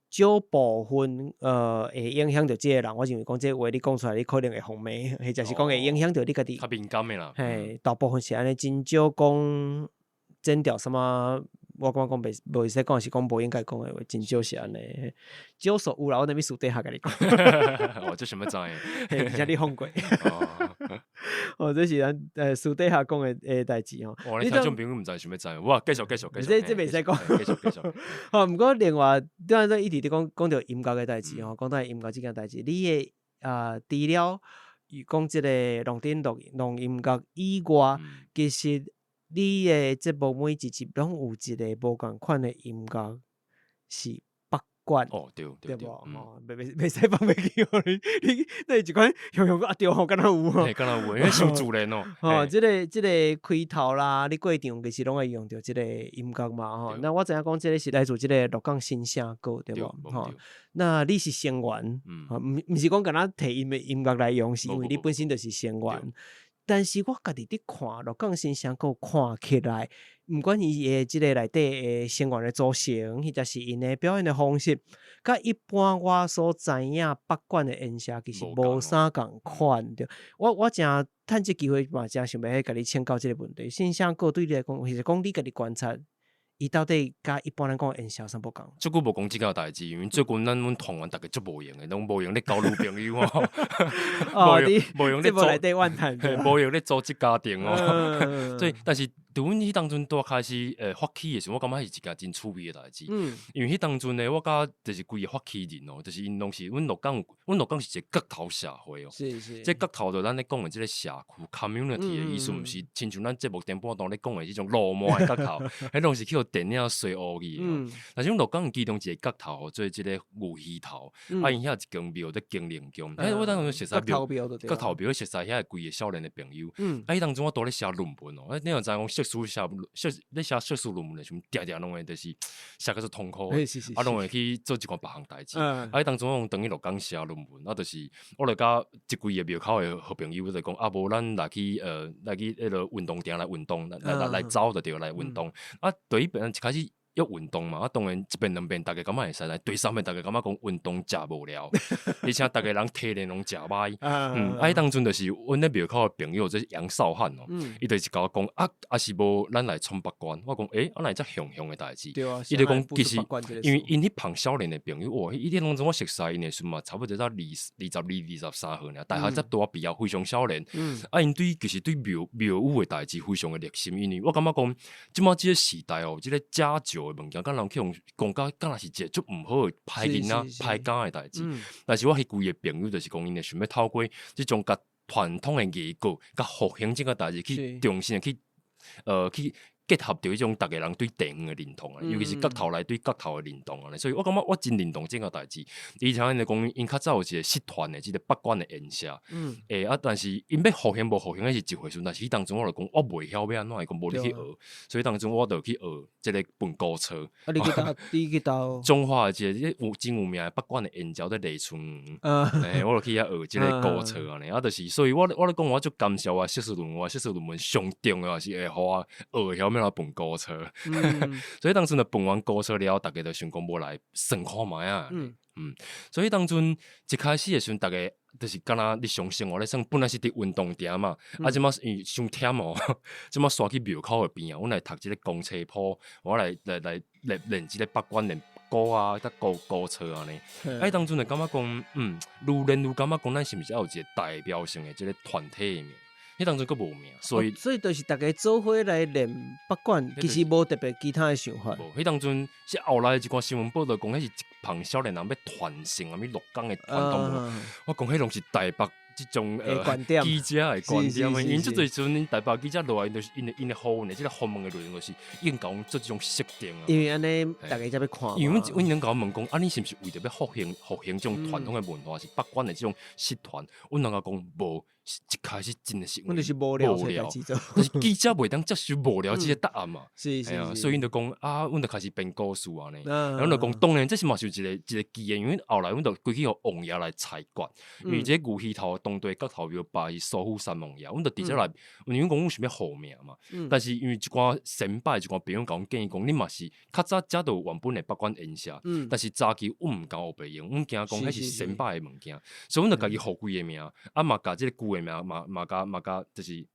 少部分會影響著這個人，我認為講這話你講出來，你可能會予罵，或者是講會影響著你家己。較敏感的啦。嘿，大部分是按呢，真少講剪掉啥物。我感覺講袂無會使講，是講無應該講的話，真少是按呢。少數有啦，我等欲私底下共你講。哦，這想欲知？而且你放過。哦，這是咱私底下講的代誌吼。哦，你聽眾朋友毋知想欲知，哇，繼續繼續繼續。這袂使講。繼續繼續。吼，毋過另外，對咱一直佇講講著音樂的代誌吼，講到音樂這件代誌，你的除了講這個弄頂錄弄音樂以外，其實你的節目每一集攏有一個無仝款的音樂是北管。哦，對對對，無？吼，袂使放袂記哦，你你一款雄雄啊對吼，敢若有吼。嘿，敢若有，因為傷自然哦。吼，這個開頭啦，你過場其實攏會用著這個音樂嘛，吼。那我知影講這個是來自這個鹿港新聲閣，對無？吼，那你是成員，毋是講敢若提𪜶的音樂來用，是因為你本身就是成員。但是我家己佇看鹿港新聲閣看起來，毋管伊的這個內底的成員的組成，或者是𪜶的表演的方式，佮一般我所知影北管的音色其實無啥仝款對。我誠趁這機會嘛，誠想欲共你請教這個問題。新聲閣對你來講，或者講你家己觀察，伊到底佮一般咱講的音色有啥無仝？足久無講這件代誌，因為最近咱阮團員逐家足無閒的，攏無閒咧交女朋友吼。哦，無閒咧組內底怨嘆，無閒咧組織家庭哦。所以，但是佇阮彼當陣拄開始發起的時陣，我感覺彼是一件真趣味的代誌。因為彼當陣呢，我佮就是規個發起人哦，就是𪜶攏是阮鹿港，阮鹿港是一個角頭社會哦。這角頭就咱咧講的這個社區 community 的意思，毋是親像咱節目頂半段咧講的這種浪漫的角頭，彼攏是去予電影洗烏去的。但是阮鹿港其中一個角頭，做這個牛墟頭，啊，𪜶遐一間廟咧經靈宮。欸，我當陣熟似廟，角頭廟熟似遐規個少年的朋友。啊，彼當陣我拄咧寫論文哦，你若知影講碩士寫碩咧寫碩士論文的時陣，定定攏會就是寫甲足痛苦的，啊，攏會去做一寡別項代誌。啊，彼當陣我轉去鹿港寫論文，啊，就是我就佮一規个廟口的好朋友就講，啊，無咱來去彼个運動場來運動，來走就對，來運動。啊，對彼邊一開始欲運動嘛，啊，當然一遍兩遍，逐家感覺會使，但第三遍，逐家感覺講運動誠無聊，而且逐家人體力攏誠䆀。啊，彼當陣就是阮咧廟口的朋友，這是楊少漢哦，伊就是共我講，啊，啊是無咱來創北管，我講，欸，啊哪會遮雄雄的代誌？伊就講，其實因為𪜶彼幫少年的朋友，哇，伊當陣我熟似𪜶的時陣嘛，差不多才22、23歲爾，大學才拄仔畢業，非常少年。啊，𪜶對其實對廟宇的代誌非常的熱心，因為我感覺講，這馬這個時代哦，這個家酒的物件，敢人去予講甲敢若是一個足毋好的歹囡仔、歹囝的代誌。但是我彼幾个朋友就是講，𪜶會想欲透過這種共傳統的藝術佮復興這個代誌去重新去結合著彼種逐个人對地方的認同啊，尤其是角頭來對角頭的認同啊，所以我感覺我真認同這個代誌。而且𪜶就講，𪜶較早有一個社團的這個北管的演社，啊，但是𪜶欲復興無復興，彼是一回事。但是彼當陣我就講，我袂曉欲按怎，伊講無你去學，所以當陣我就去學這個笨古厝。啊，你去佗？你去佗？彰化的一個有真有名的北管的演奏佇麗春園，我就去遐學這個古厝按呢。啊，就是，所以我咧講，我足感謝我碩士論文，我碩士論文上重要是會予我學會曉欲按怎笨古厝。所以當陣就笨完古厝了後，逐家就想講無來算看覓啊。所以當陣一開始的時陣，逐家就是敢若日常生活咧耍，本來是佇運動場嘛，啊，這擺因為傷忝哦，這擺徙去廟口的邊啊，阮來讀這個公車譜，我來練練這個北管練鼓啊，佮古古厝按呢。啊，彼當陣就感覺講，愈練愈感覺講，咱是毋是愛有一個代表性的這個團體的名？彼當陣閣無名，所以所以就是逐家做伙來練北管，其實無特別其他的想法。無，彼當陣是後來一寡新聞報道講，彼是一幫少年人欲傳承啥物鹿港的傳統文化。我講彼攏是台北這種記者的觀點，𪜶這濟時陣，𪜶台北記者落來，就是𪜶的訪問的這個訪問的內容，就是已經共阮做這種設定啊。因為按呢，逐家才欲看。因為阮阮𪜶共阮問講，啊，你是毋是為著欲復興這種傳統的文化，是北管的這種社團？阮攏共講無，一開始真的是阮就是無聊無聊，但是記者袂當接受無聊這個答案嘛。所以𪜶就講啊，阮就開始編故事按呢。阮就講，當然這是嘛是有一個一個機緣，因為後來阮就規去予王爺來裁決，因為這個牛魚頭當地角頭廟拜是蘇府三王爺，阮就直接來，因為阮講阮想欲號名嘛，但是因為一寡先輩一寡朋友共阮建議講，你嘛是較早遮就有原本的北管演社，但是早期阮毋敢烏白用，阮驚講彼是先輩的物件，所以阮就家己號幾个名，啊嘛共這個舊的名嘛嘛共嘛共就是予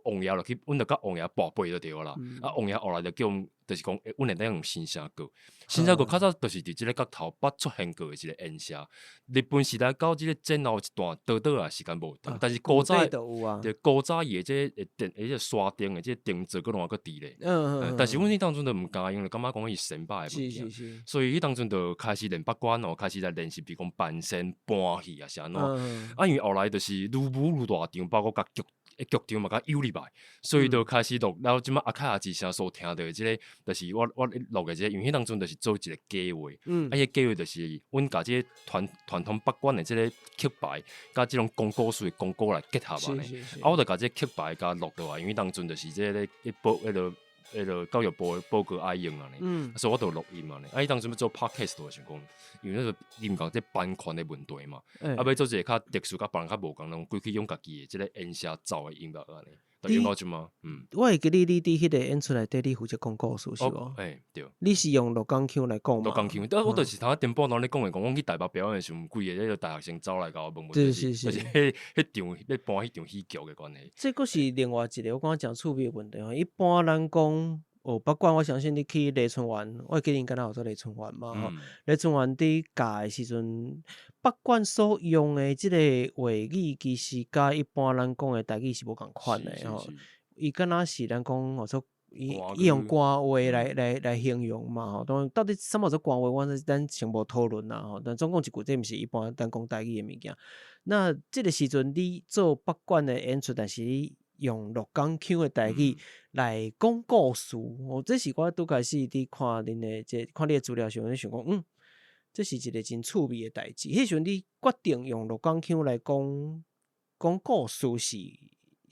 王爺落去，阮就佮王爺跋杯就對啦。啊，王爺後來就叫阮，就是講，阮會當用新城閣，新城閣較早就是佇這個角頭捌出現過的一個演社。日本時代到這個戰後一段短短仔時間無長，但是古早對古早伊的這個電，彼個山頂的這個燈座閣攏還閣佇咧。但是阮彼當陣就毋敢用，就感覺講伊是先輩的物件，所以彼當陣就開始練北管哦，開始來練習，比如講扮仙、搬戲啊是按怎。啊，因為後來就是愈舞愈大場，包括共劇劇場嘛共誘入來，所以就開始錄。然後這擺阿凱亞之聲所聽著的這個，就是我咧錄的這個，因為彼當陣就是做一個計劃，啊，彼個計劃就是阮共這個傳統北管的這個曲牌，佮這種講故事的講古來結合按呢。啊，我就共這個曲牌共錄落來，因為當陣就是這個咧報彼個教育部的報告愛用按呢，所以我就錄音按呢。啊，彼當陣欲做 podcast 就想講，因為那個伊毋共這版權的問題嘛，啊，欲做一個較特殊、佮別人較無仝，攏規氣用家己的這個演社奏的音樂按呢，就用到這擺。我會記得你佇彼個演出內底，你負責講故事是無？欸，對。你是用鹿港腔來講嘛？鹿港腔，但我就是頭仔頂半段咧講的，講阮去台北表演的時陣，規个彼個大學生走來共我問問題，就是彼彼場咧搬彼場戲劇的關係。這閣是另外一個我感覺誠趣味的問題吼。一般咱講學北管，我相信你去麗春園，我會記得𪜶敢若有做麗春園嘛吼。麗春園佇教的時陣，北管所用的這個話語，其實佮一般咱講的台語是無仝款的吼。伊敢若是咱講號做伊伊用官話來形容嘛吼。當然到底啥物叫做官話，我咱先無討論啦吼。但總講一句，這毋是一般咱講台語的物件。那這個時陣你做北管的演出，但是你用鹿港腔的台語來講故事，哦，這是我拄開始佇看恁的這看你的資料時陣，想講，這是一個真趣味的代誌。彼時陣你決定用鹿港腔來講講故事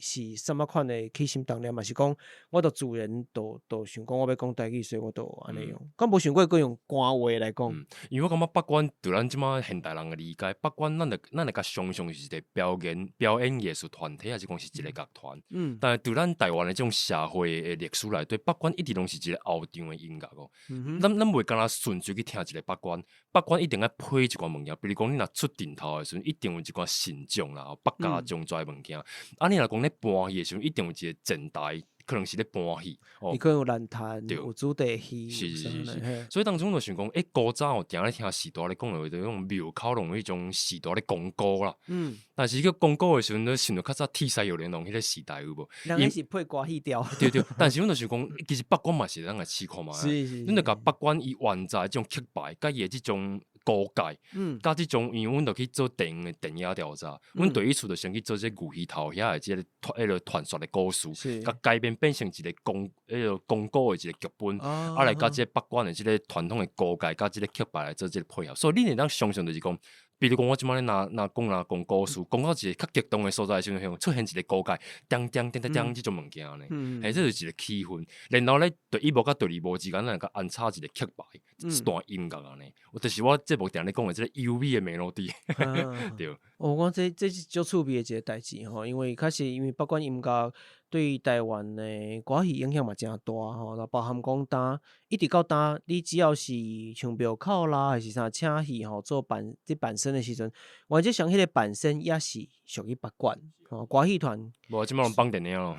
是啥物款的起心動念？嘛是講，我就自然就想講我欲講台語，所以我就按呢用。敢無想過閣用官話來講？因為我感覺北管對咱這擺現代人的理解，北管咱會共想像是一個表演藝術團體，還是講是一個樂團？但是對咱台灣的這種社會的歷史內底，北管一直攏是一個後場的音樂哦。咱袂干焦純粹去聽一個北管，北管一定愛配一寡物件，比如講你若出陣頭的時陣，一定有一寡神將啦、百家將跩物件。啊，你若講咧搬戲的時陣，一定有一個前台。可能是咧搬戲。伊可能有蘭潭，有主題戲。是是是是。所以當初就想講，古早吼，定咧聽序大咧講的，就種廟口攏有彼種序大咧講古啦。但是去講古的時陣，你想著較早鐵西玉玲瓏彼個時代有無？人彼是配歌戲調。對對，但是阮就想講，其實北管嘛是會當來試看覓。阮就共北管伊原在這種曲牌，佮伊的這種高界，佮這種，因為阮就去做電影的田野調查，阮第一次就先去做這個牛魚頭遐的這個彼个傳說的故事，共改編變成一個講彼个講古的一個劇本，啊來佮這個北管的這個傳統的高界，佮這個曲牌來做這個配合，所以你會當想像就是講，比如講我這擺咧若若講若講故事，講到一個較激動的所在的時陣，出現一個高界，叮叮叮叮叮這種物件呢，嘿，這就是一個氣氛。然後咧，第一幕佮第二幕之間，咱會共安插一個曲牌，一段音樂按呢。就是我節目定咧講的這個優美的 melody。對。哦，我講這是足趣味的一個代誌吼，因為確實因為北管音樂對台灣的歌戲影響嘛誠大吼，包含講當一直到今，你只要是像廟口啦，還是啥請戲吼，做伴佇伴身的時陣，原則上彼個伴身也是屬於北管吼，歌戲團。無，這擺攏放電影咯。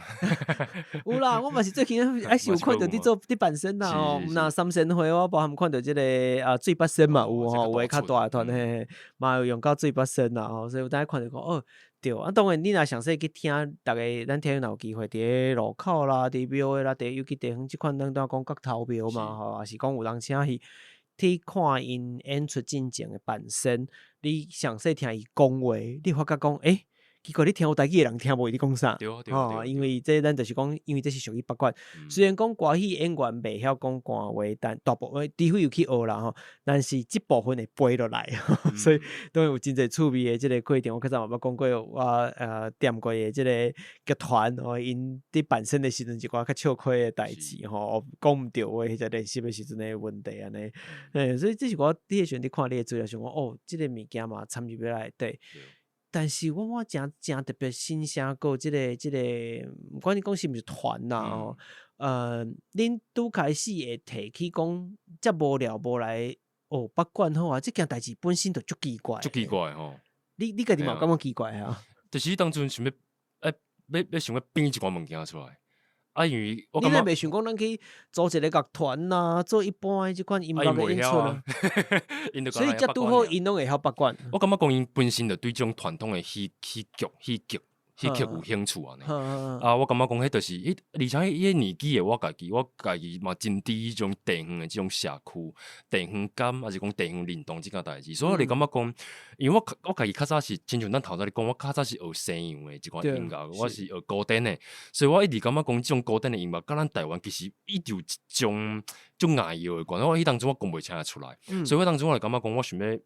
有啦，我嘛是最近還是有看著佇做佇伴身啦吼，若三仙會我包含看著這個啊水八仙嘛有吼，有的較大的團嘿，嘛有用到水八仙啦吼，所以有當看著講哦。對，啊，當然你若詳細去聽，逐家咱聽友若有機會佇咧路口啦，佇廟的啦，佇尤其地方這款咱拄仔講角頭廟嘛吼，也是講有人請戲去看𪜶演出進前的伴身，你詳細聽伊講話，你發覺講，欸，奇怪，你聽有台語的人聽無伊咧講啥？吼，因為這咱就是講，因為這是屬於北管。雖然講歌戲演員袂曉講官話，但大部分除非有去學啦吼，但是這部分會背落來，所以當然有真濟趣味的這個過程。我較早嘛捌講過，我踮過的這個劇團吼，𪜶佇伴身的時陣一寡較笑虧的代誌吼，講毋著話，彼個練習的時陣的問題按呢。嘿，所以這是我彼個時陣佇看你的資料，想講哦，這個物件嘛參入來內底。但是我誠誠特別新鮮過這個這個，毋管你講是毋是團啦吼，恁拄開始會提起講遮無聊無來學北管好啊，這件代誌本身就足奇怪。足奇怪吼！你家己嘛有感覺奇怪啊？就是當陣想欲，欲想欲編一寡物件出來。啊，因為我你若袂想講咱去組一個樂團啊，做一般的這款音樂的演出啊？所以才拄好，𪜶攏會曉北管。我感覺講𪜶本身就對這種傳統的戲戲劇、戲劇、戲曲有興趣按呢。啊，我感覺講彼就是彼，而且彼個年紀的我家己，我家己嘛真佇彼種地方的這種社區、地方感，抑是講地方認同這件代誌。所以我就感覺講，因為我家己較早是，親像咱頭先咧講，我較早是學西洋的這款音樂，我是學古典的，所以我一直感覺講這種古典的音樂，佮咱台灣其實一直有一種足礙藥的關係。我彼當陣我講袂清出來，所以我當陣我就感覺講，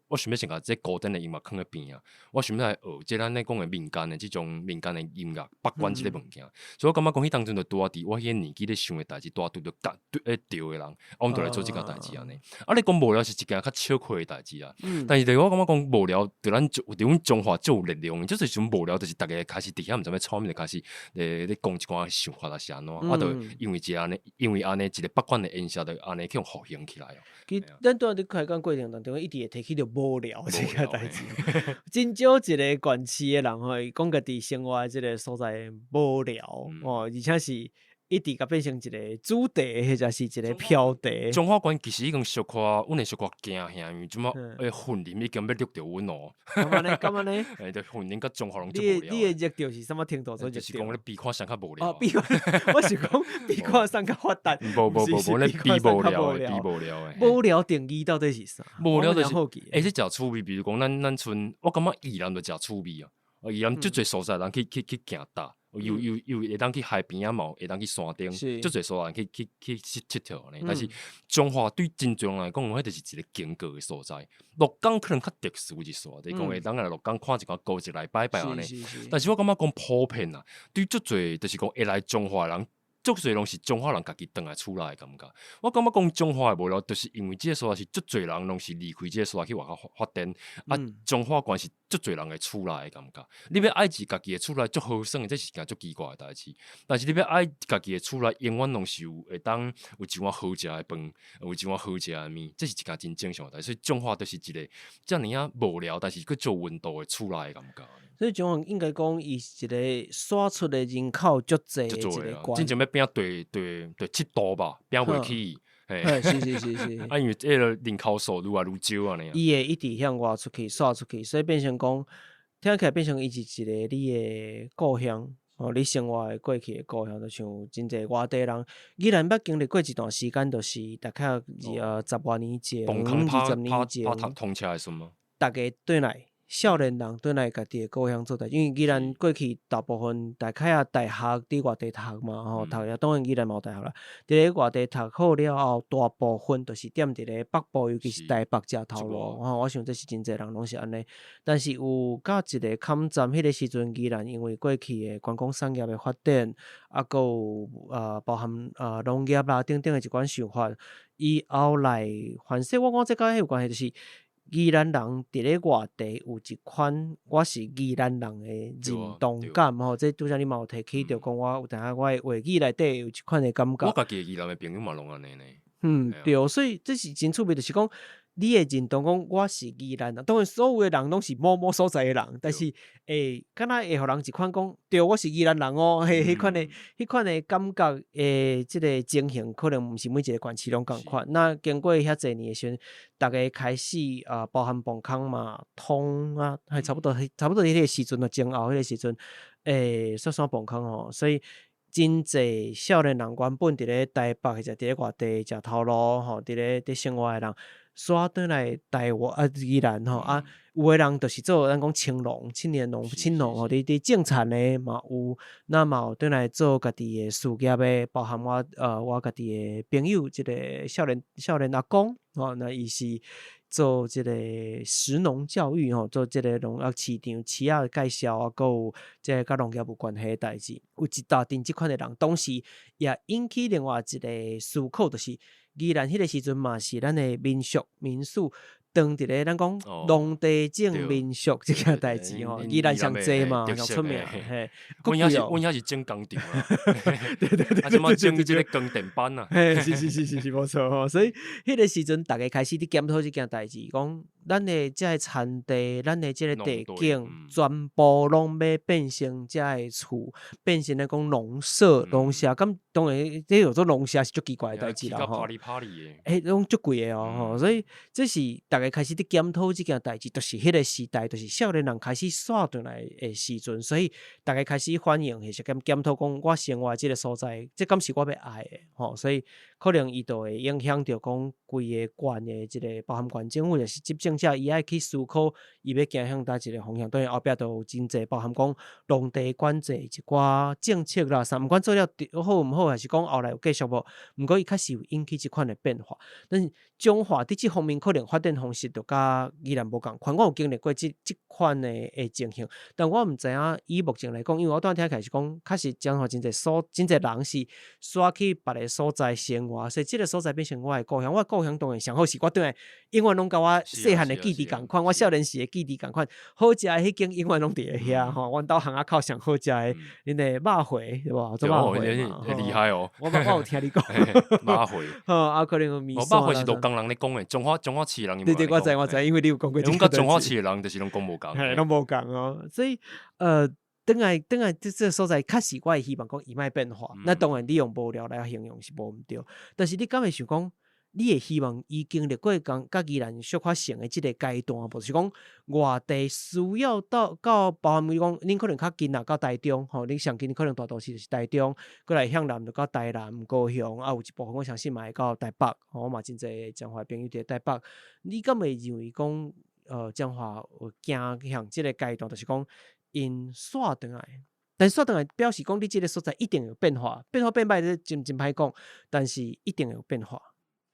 我想欲先共這古典的音樂囥佇邊仔，我想欲來學這咱咧講的民間的這種民間的音樂，北管這個物件。所以我感覺講，彼當陣就拄仔佇我彼個年紀咧想的代誌，拄仔拄著佮對對的人，啊，阮就來做這件代誌按呢。啊，你講無聊是一件較笑虧的代誌啊，但是就我感覺講無聊，對咱佇阮彰化足有力量，就是時陣無聊，就是逐家開始佇遐毋知欲創啥物，就開始咧講一寡想法啊是按怎，啊，就因為一個按呢，因為按呢一個北管的演習就按呢去予復興起來哦。其實咱拄仔佇開講過程當中，一直會提起著無聊這件代誌。真少一個縣市的人吼，伊講家己生活的這個所在無聊哦，而且是一直共變成一個主題，或者是一個標題。彰化縣其實已經小可，阮會小可驚嚇，因為這擺雲林已經欲掠著阮哦。敢按呢？敢按呢？欸，對，雲林佮彰化攏足無聊。你會熱著是啥物程度？就是講咧比看誰較無聊。哦，比我是講比看誰較發達。無無無無，咧比無聊的，比無聊的。無聊定義到底是啥？無聊就是，欸，這誠趣味。比如講，咱賰，我感覺宜蘭就誠趣味啊。宜蘭足濟所在人去行搭。又會當去海邊仔嘛，會當去山頂，足濟所在去𨑨迌呢。但是彰化對真濟人來講，彼就是一個經過的所在。鹿港可能較特殊一絲，就是講會當來鹿港看一寡古蹟來拜拜按呢。但是我感覺講普遍啊，對足濟就是講會來彰化的人，足濟攏是彰化人家己轉來厝內的感覺。我感覺講彰化的無聊，就是因為這個所在是足濟人攏是離開這個所在去外口發展，啊，彰化縣是足濟人的厝內的感覺。你欲愛佇家己的厝內足好耍的，這是件足奇怪的代誌。但是你欲愛家己的厝內，永遠攏是有會當有一碗好食的飯，有一碗好食的麵，這是一件真正常的代誌。所以彰化就是一個遮爾仔無聊，但是閣足有溫度的厝內的感覺。所以彰化應該講，伊是一個徙出的人口足濟的一個縣。進前欲餅綴7度吧，餅袂起。嘿，是是是是。啊，因為這个人口數愈來愈少按呢。伊會一直向外出去，徙出去，所以變成講，聽起來變成伊是一個你的故鄉，吼，你生活的過去的故鄉，就像真濟外地人，宜蘭捌經歷過一段時間，就是大概十外年前，20年前，拍通車的時陣。逐家轉來。少年人轉來家己的故鄉做代誌，因為宜蘭過去大部分大概啊大學佇外地讀嘛吼，讀了當然宜蘭嘛有大學啦。佇咧外地讀好了後，大部分就是踮佇咧北部，尤其是台北食頭路吼。我想這是真濟人攏是按呢。但是有到一個坎站，彼個時陣宜蘭因為過去的觀光產業的發展，啊，閣有包含農業啦等等的一款想法，伊後來凡勢我講這佮彼有關係，就是。宜蘭人佇咧外地有一款我是宜蘭人的認同感吼，這拄才你嘛有提起著講我有當仔我的話語內底有一款的感覺。我家己的宜蘭的朋友嘛攏按呢呢。嗯，對，所以這是真趣味，就是講你會認同講我是宜蘭人，當然所有的人攏是某某所在的人，但是會敢若會予人一款講，對，我是宜蘭人哦，彼彼款的感覺的這个情形，可能毋是每一个縣市攏仝款。那經過遐濟年的時陣，逐家開始啊，包含磅空嘛、通啊，還差不多，差不多彼个時陣啊，前後彼个時陣，雪山磅空吼，所以真濟少年人原本佇咧台北或者佇咧外地食頭路吼，佇咧佇生活的人，徙轉來台灣啊宜蘭吼啊，有的人就是做咱講青農、青年農、青農吼，佇佇種田的嘛有，那嘛有轉來做家己的事業的，包含我家己的朋友，這个少年阿公吼，那伊是做這个食農教育吼，做這个農業市場市仔的介紹啊，閣有這个佮農業有關係的代誌，有一大陣這款的人，同時也引起另外一个思考，就是宜蘭彼个時陣嘛是咱的民宿民宿。當佇咧咱講農地種民宿這件代誌吼，宜蘭上濟嘛，上出名。嘿，阮遐是種工廠啊，對對對，啊，這馬種這个光電板啊，嘿，是是是是是，無錯吼。所以彼个時陣，逐家開始佇檢討這件代誌，講咱的這个田地，咱的這个地景，全部攏欲變成這个厝，變成咧講農舍、農舍。咁當然，這叫做農舍是足奇怪的代誌啦吼。欸，攏足貴的哦吼，所以這是逐家開始佇檢討這件代誌，就是彼个時代，就是少年人開始徙轉來的時陣，所以逐家開始反映，或是檢討講，我生活這个所在，這敢是我欲愛的吼，所以可能伊就會影響著講規个縣的這个包含縣政府，或是執政者，伊愛去思考，伊欲行向佗一个方向。當然後壁就有真濟包含講農地管制一寡政策啦，啥，毋管做了好毋好，還是講後來有繼續無，毋過伊確實有引起這款的變化。但是彰化佇這方面可能發展方式就佮宜蘭無仝款，我有經歷過這款的情形，但我毋知影以目前來講，因為我拄仔聽起來是講，確實彰化真濟人是徙去別个所在生活，所以這个所在變成我的故鄉。我的故鄉當然上好是我轉來永遠攏佮我細漢的記憶仝款，我少年時的記憶仝款，好食的彼間永遠攏佇咧遐吼，阮兜巷仔口上好食的，恁的肉糜對無？做肉糜嘛，厲害哦！我有聽你講肉糜，吼啊，可能有麵線。肉糜是鹿港人咧講的，彰化市人。對對，我知我知，因為你有講過。阮佮彰化市的人就是攏講無仝，嘿，攏無仝哦。所以轉來轉來，這個所在確實我會希望講伊莫變化。那當然，你用無聊來形容是無毋對，但是你敢會想講，你會希望伊經歷過佮宜蘭小可像的這个階段無？就是講外地需要到包含講，恁可能較近啦，到台中吼，恁上近可能大都市就是台中，過來向南就到台南、高雄，啊，有一部分我相信嘛會到台北，吼，我嘛真濟彰化朋友佇台北。你敢會認為講，彰化有行向這个階段，就是講𪜶徙轉來？但是徙轉來表示講，你這个所在一定有變化，變好變歹這真真歹講，但是一定有變化。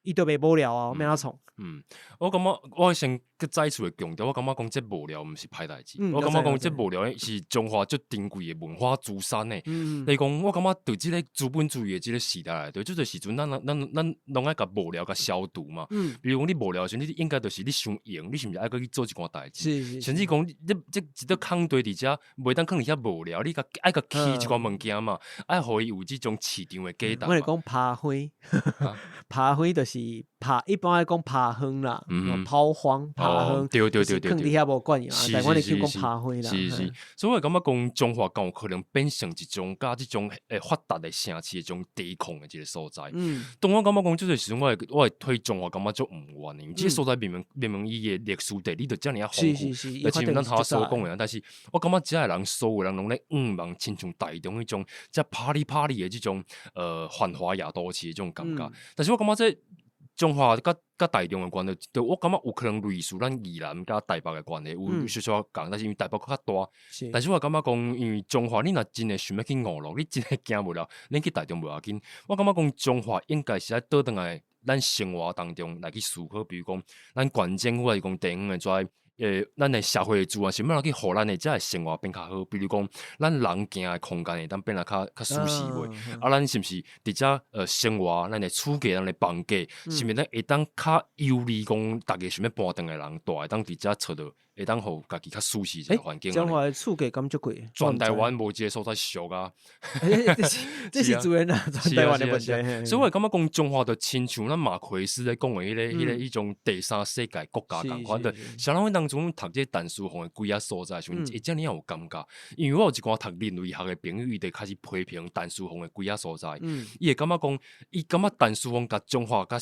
伊就袂無聊啊，欲按怎創？嗯，我感覺我先閣再次的強調，我感覺講這無聊毋是歹代誌。我感覺講這無聊是彰化足珍貴的文化資產呢。你講我感覺佇這个資本主義的這个時代內底，這個時陣咱攏愛共無聊共消除嘛。比如講你無聊的時陣，你應該就是你傷閒，你是毋是愛閣去做一寡代誌？甚至講你這一個空地佇遮，袂當囥佇遐無聊，你共愛共起一寡物件嘛，愛予伊有這種市場的價值。我會講拍花，拍花就是。拋，一般愛講拋荒啦，拋荒拋荒，囥佇遐無管伊嘛，但阮會講拋荒啦。是是，所以我感覺講彰化敢有可能變成一種佮這種會發達的城市，一種低控的一個所在。當我感覺講這個時陣，我會對彰化感覺足毋願的，因為這個所在明明明明伊的歷史地理就遮爾仔豐富，但是咱頭仔所講的，但是我感覺遮的人所有人攏咧向望，親像台中彼種遮 party party 的這種繁華夜都市的這種感覺。但是我感覺這彰化佮台中的關係，就我感覺有可能類似咱宜蘭佮台北的關係，有小小仝，但是因為台北閣較大。但是我感覺講，因為彰化你若真的想欲去娛樂，你真的驚無聊，恁去台中無要緊。我感覺講彰化應該是愛倒轉來咱生活當中來去思考，比如講咱縣政府還是講地方的遮咱的社會的資源是欲按怎去予咱的遮的生活變較好？比如講，咱人行的空間會當變得較較舒適袂？啊，咱是毋是佇遮生活，咱的厝價、咱的房價，是毋是咱會當較有利講，逐家想欲搬轉來的人，蹛會當佇遮揣著，會當予家己較舒適一個環境。彰化的厝價敢足貴？全台灣無一個所在俗啊！這是自然啊，全台灣的問題。所以我會感覺講彰化就親像咱馬奎斯咧講的彼個彼種第三世界國家仝款的。像咱當初讀這個陳書鳳的幾仔所在的時陣，會遮爾仔有感覺。因為我有一寡讀人類學的朋友，伊就開始批評陳書鳳的幾仔所在。伊會感覺講，伊感覺陳書鳳共彰化共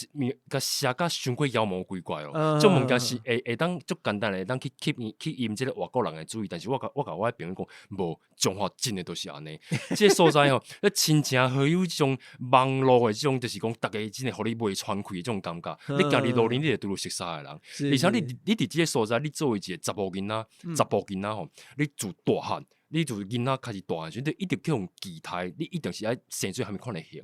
共寫甲傷過妖魔鬼怪哦。這物件是會當足簡單的，會當去吸引去引這個外國人的注意。但是我共我的朋友講，無，彰化真的就是按呢。這個所在吼，咧親情好友這種網路的這種，就是講逐家真的予你袂喘氣的這種感覺。你行佇路面，你會拄著熟似的人。而且你佇這個所在，你作為一個查埔囡仔、查埔囡仔吼，你自大漢，你自囡仔開始大漢時陣，你一定去予期待，你一定是愛生做啥物款的型。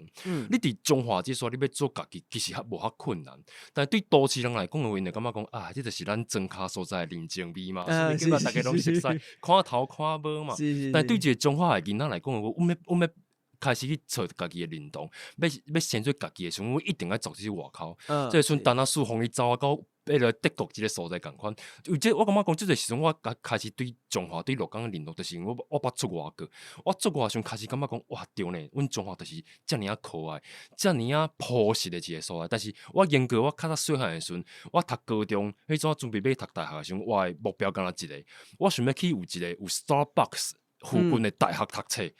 你佇彰化這所，你欲做家己，其實較無遐困難。但對都市人來講的話，𪜶就感覺講啊，這就是咱莊跤所在的人情味嘛，所以感覺逐家攏熟似，看頭看尾嘛。但對一個彰化的囡仔來講的話，阮欲開始去揣家己的認同，欲生做家己的時陣，阮一定愛走出去外口。這個時陣，陳書鳳伊走啊到彼個德國這個所在仝款。有這我感覺講，這個時陣我開始對彰化、對鹿港的認同，就是因為我捌出外過。我出外時陣開始感覺講，哇，對呢，阮彰化就是遮爾仔可愛，遮爾仔樸實的一個所在。但是我經過我較早細漢的時陣，我讀高中，彼陣準備欲讀大學的時陣，我的目標干焦一個，我想欲去有一個有 Starbucks 附近的大學讀冊。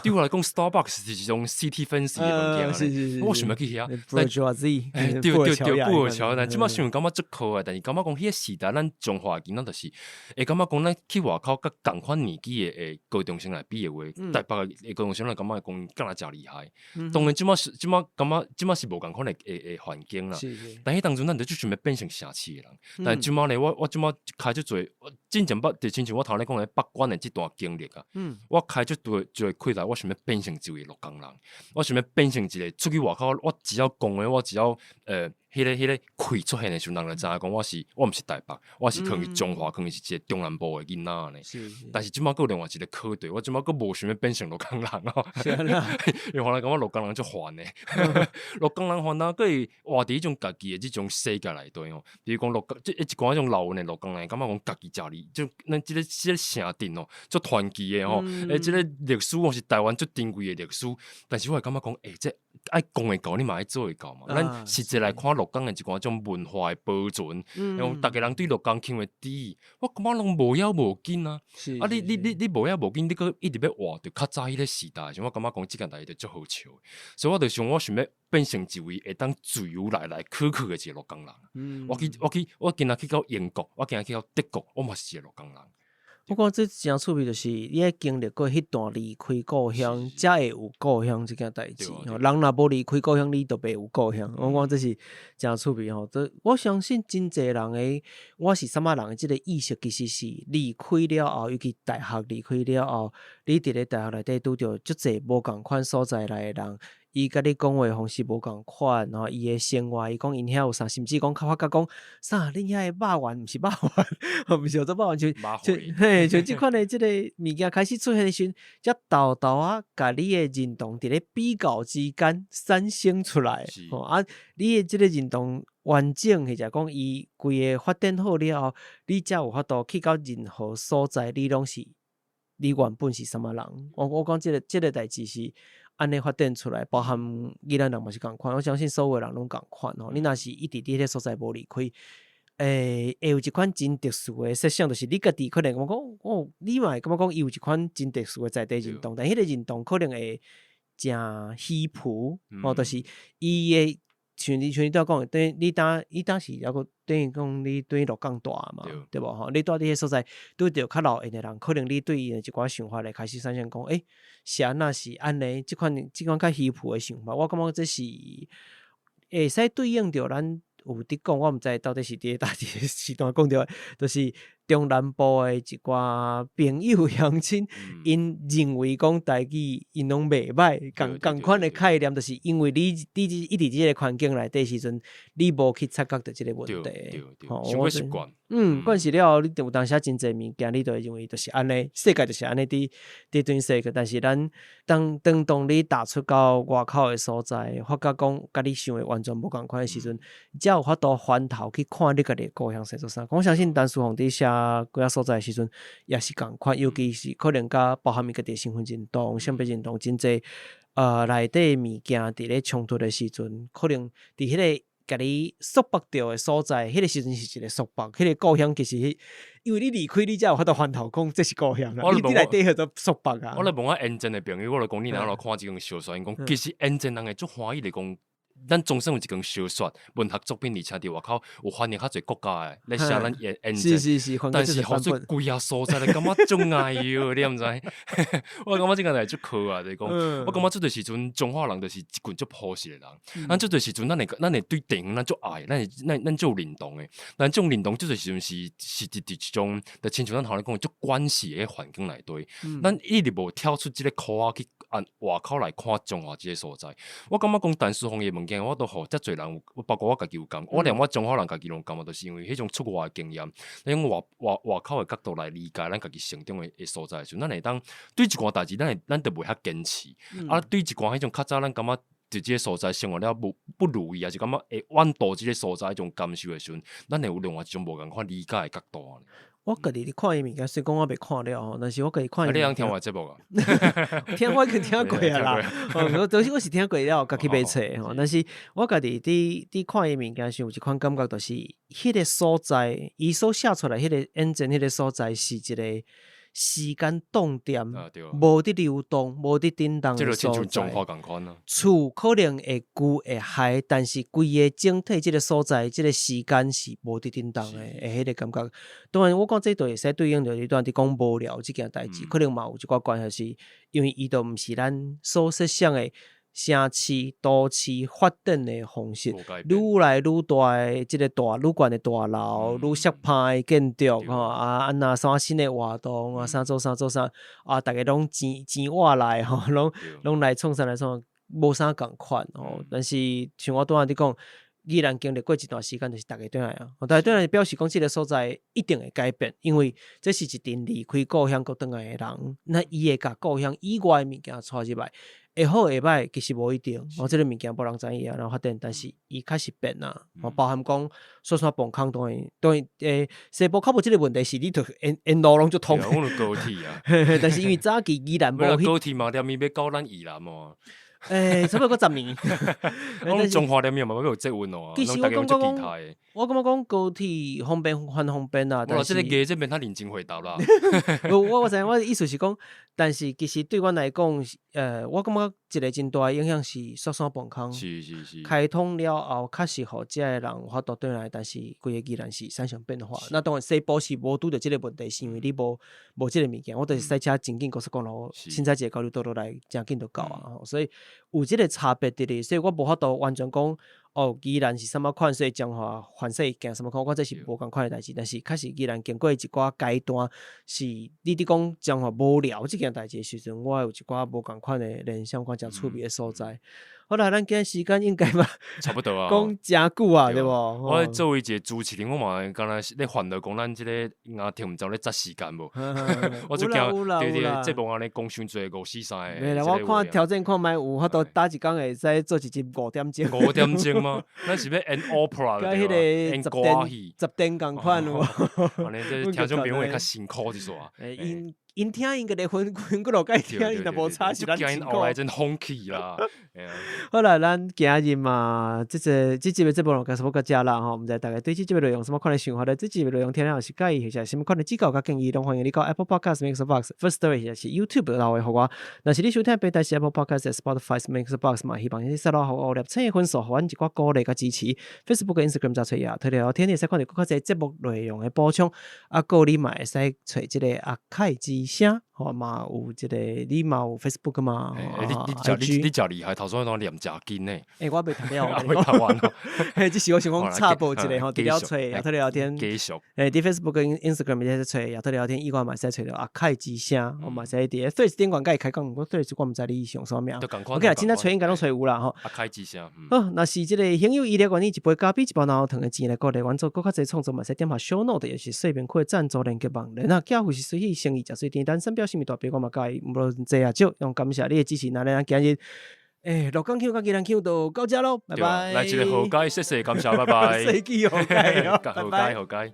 對我來講，Starbucks 是一種 city fancy 的物件，我想欲去遐。對對對，布爾喬亞。但這擺想感覺足可愛，但是感覺講彼個時代，咱彰化的囡仔就是會感覺講，咱去外口佮仝款年紀的高中生來比的話，台北的高中生來感覺講敢若誠厲害。當然，這擺感覺這擺是無仝款的環境啦。但彼當陣咱就足想欲變成城市的人。但這擺呢，我這擺開足濟，進前捌就親像我頭先講的北管的這段經歷啊。我開足濟濟氣力，我想欲變成一位鹿港人，我想欲變成一個出去外口，我只要講話，我只要彼個氣出現的時陣，人就知影講我毋是台北，我是可能是彰化，可能是一個中南部的囡仔按呢。但是這擺閣有另外一個課題，我這擺閣無想欲變成鹿港人哦。因為予人感覺鹿港人足煩的，鹿港人煩啊，閣會活佇彼種家己的這種世界內底吼。比如講鹿港，這一寡這種老的鹿港人，感覺講家己誠厲，就咱這個城鎮哦，足傳奇的吼。這個歷史哦是台灣足珍貴的歷史，但是我會感覺講，這愛講會到，你嘛愛做會到嘛。咱實際來看鹿港的一寡種文化的保存，用逐家人對鹿港腔的注，我感覺攏無要無緊啊。啊你無要無緊，你閣一直欲活著較早彼個時代，像我感覺講這件代誌就足好笑。所以我就想，我想欲變成一位會當自由來來去去的一個鹿港人。我今仔去到英國，我今仔去到德國，我嘛是一個鹿港人。我感覺這誠趣味，就是你愛經歷過彼段離開故鄉，才會有故鄉這件代誌。人若無離開故鄉，你就袂有故鄉。我講這是誠趣味吼。這我相信真濟人的，我是啥物人的這個意識，其實是離開了後，尤其大學離開了後，你佇咧大學內底拄著足濟無仝款所在來的人，伊共你講話方式無仝款，然後伊的生活，伊講𪜶遐有啥，甚至講較發覺講啥，恁遐的肉圓毋是肉圓，毋是叫做肉圓，就嘿，像這款的這個物件開始出現的時陣，才沓沓仔共你的認同佇咧比較之間產生出來。吼啊，你的這個認同完整，或者講伊規个發展好了後，你才有法度去到任何所在，你攏是你原本是啥物人。我講這個代誌是。按呢發展出來，包含宜蘭人嘛是仝款，我相信所有的人攏仝款吼。你若是一直佇彼个所在無離開，會有一款真特殊的設想，就是你家己可能感覺講，哦，你嘛會感覺講伊有一款真特殊的在地認同，但彼個認同可能會誠虛浮，哦，就是伊的像你拄仔講的，等於你當你當時猶閣等於講你對鹿港蹛嘛，對無吼？你蹛佇彼个所在拄著較老緣的人，可能你對伊的一寡想法會開始產生講，是按怎是按呢？這款較虛浮的想法，我感覺這是會使對應著咱有佇講，我毋知到底是佇佗一個時段講著的，就是中南部的一寡朋友鄉親，𪜶認為講台語𪜶攏袂䆀，仝款的概念，就是因為你一直佇這个環境內底時陣，你無去察覺著這個問題，吼，傷過習慣。慣勢了後，你有當時真濟物件，你就會認為就是按呢，世界就是按呢佇轉世界。但是咱當你踏出到外口的所在，發覺講佮你想的完全無仝款的時陣，才有法度翻頭去看你家己的故鄉是做啥。我相信陳思宏佇寫幾仔所在的時陣，也是仝款，尤其是可能佮包含伊家己的身份認同、性別認同，真濟內底物件佇咧衝突的時陣，可能佇彼个共你束縛著的所在，彼个時陣是一個束縛，彼個故鄉其實，因為你離開，你才有法度翻頭講這是故鄉啦。你佇內底彼個束縛啊。我來問我緣真的朋友，我就講你若來看這間小說，𪜶講其實緣真人會足歡喜來講，咱終身有一間小說文學作品，而且佇外口有翻譯較濟國家的咧寫咱緣真。但是予做規个所在，你感覺足礙喲，你毋知？我感覺這個代誌足可啊，就是講，我感覺這個時陣彰化人就是一群足樸實的人。咱這個時陣，咱會對地方咱足愛，咱足有認同的。但這種認同，這個時陣是佇一種，就親像咱頭先講的足關係的環境內底，咱一直無跳出這個箍仔去按外口來看彰化這個所在。我感覺講陳思宏的物件，我都予遮濟人，包括我家己有感，我連我彰化人家己攏有感覺，就是因為彼種出外的經驗，用外口的角度來理解咱家己成長的所在的時陣，咱會當對一寡代誌，咱就袂遐堅持。啊，對一寡彼種較早咱感覺佇這個所在生活了不如意，抑是感覺會怨妒這個所在彼種感受的時陣，咱會有另外一種無仝款理解的角度。我家己佇看伊物件，雖講我袂看了吼，但是我家己看伊。你通聽我節目啊？聽我已經聽過啊啦。哦，就是我是聽過了，家己袂揣吼。但是我家己佇看伊物件時，有一款感覺，就是彼個所在，伊所寫出來彼個緣真彼個所在是一個時間凍點，無佇流動，無佇振動的所在。厝可能會舊會害，但是規個整體這個所在，這個時間是無佇振動的，的彼個感覺。當然，我講這就會使對應著你拄仔佇講無聊這件代誌，可能嘛有一寡關係，是因為伊就毋是咱所設想的城市、都市發展的方式，愈來愈大的這個大愈懸的大樓，愈赤歹的建築，吼啊，按那啥新的活動啊，啥做啥做啥啊，逐家攏錢錢挖來吼，攏來創啥來創，無啥仝款吼。但是像我拄仔佇講，宜蘭經歷過一段時間，就是逐家轉來啊，逐家轉來表示講這個所在一定會改變，因為這是一陣離開故鄉閣轉來的人，那伊會共故鄉以外的物件帶入來。會好會䆀，其實無一定。哦，這個物件無人知影按怎發展，但是伊確實變啊。哦，包含講雪山崩空，當然，西部較無這個問題，是你著沿路攏足通。阮有高鐵啊。但是因為早期宜蘭無。高鐵嘛，連伊欲到咱宜蘭嘛。差不多閣10年。阮彰化連嘛欲有捷運哦。其實我感覺講，我感覺講高鐵方便還方便啊。但是這個這邊較認真回答啦。我知影，我的意思是講，但是其實對阮來講，我感覺一個真大的影響是雪山崩空。開通了後，確實予遮的人有法度轉來，但是規個宜蘭是產生變化。那當然西部是無拄著這個問題，是因為你無這個物件，我就是駛車真緊高速公路，凊彩一個交流道落來，誠緊就到啊。所以有這個差別佇咧，所以我無法度完全講，哦，宜蘭是啥物款，所以彰化凡勢行啥物款，我這是無仝款的代誌。但是確實宜蘭經過一寡階段，是你佇講彰化無聊這件代誌的時陣，我有一寡無仝款的聯想，看誠趣味的所在。好啦，咱今日時間應該嘛差不多啊，講誠久啊，對無？我作為一個主持人，我嘛敢若是咧煩惱講咱這個亞聽毋知咧節時間無？我就驚對對，節目按呢講傷濟五四三的。袂啦，我看調整看覓有法度，搭一工會使做一集5點鐘。 5點鐘嗎？咱是欲演 opera 佮彼個演歌戲十點仝款有無？按呢這聽眾朋友會較辛苦一撮。𪜶 𪜶聽𪜶家己分分幾落蓋聽，𪜶若無吵是咱驚𪜶後來真風氣啦。好啦，咱今日嘛，這個這集的節目就差不多到這啦吼，毋知大家對這集內容啥物款的想法咧？這集內容聽了是佮意，或者是啥物款的指教佮建議，攏歡迎你到 Apple Podcast、MixerBox、Firstory 或者是 YouTube 留言予我。若是你收聽平台是 Apple Podcast、Spotify、MixerBox 嘛，希望你設落予我五粒星的分數，予阮一寡鼓勵佮支持。Facebook、Instagram 查揣亞特聊天，會使看著閣較濟節目內容的補充。啊，閣你嘛會使揣這個阿凱之聲，吼嘛有這個，你嘛有 Facebook 嘛？你誠厲害，頭先攏念誠緊呢。欸，我袂讀了，未讀完。嘿，只是我想講插播一下吼，除了揣亞特聊天，繼續。欸，佇 Facebook 跟 Instagram 會使揣亞特聊天以外，嘛會使揣著阿凱之聲，我嘛會使佇 Threads 頂懸佮伊開講，毋過 Threads 我毋知你用啥名。我記得真正揣應該攏揣有啦吼。阿凱之聲。好，若是這個行有餘力，願意一杯咖啡、一包奶糖的錢來鼓勵阮做閣較濟創作，嘛會使點下 show note，也是說明區的贊助連結網站。那寄付是隨意誠意，食水甜單，三表什物大表，我嘛佮意，無論濟抑少，攏感謝你的支持。那咱今日，欸，鹿港腔佮宜蘭腔就到這囉，拜拜。來一個和解，謝謝，感謝，拜拜。世紀和解，和解，和解。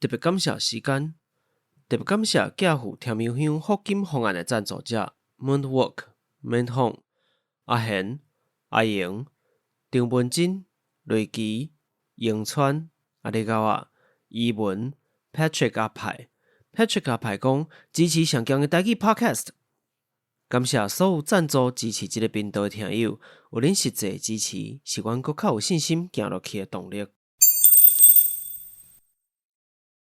特別感謝時間，特別感謝寄付甜油香福金方案的贊助者 Moonwalk、Man Hong、阿賢、阿瑩、張文珍、雷奇、永川、阿里高仔、伊文、Patrick 阿派、Patrick 阿派講支持上強的台語 Podcast。感謝所有贊助支持這個頻道的聽友，有恁實際支持，是阮閣較有信心行落去的動力。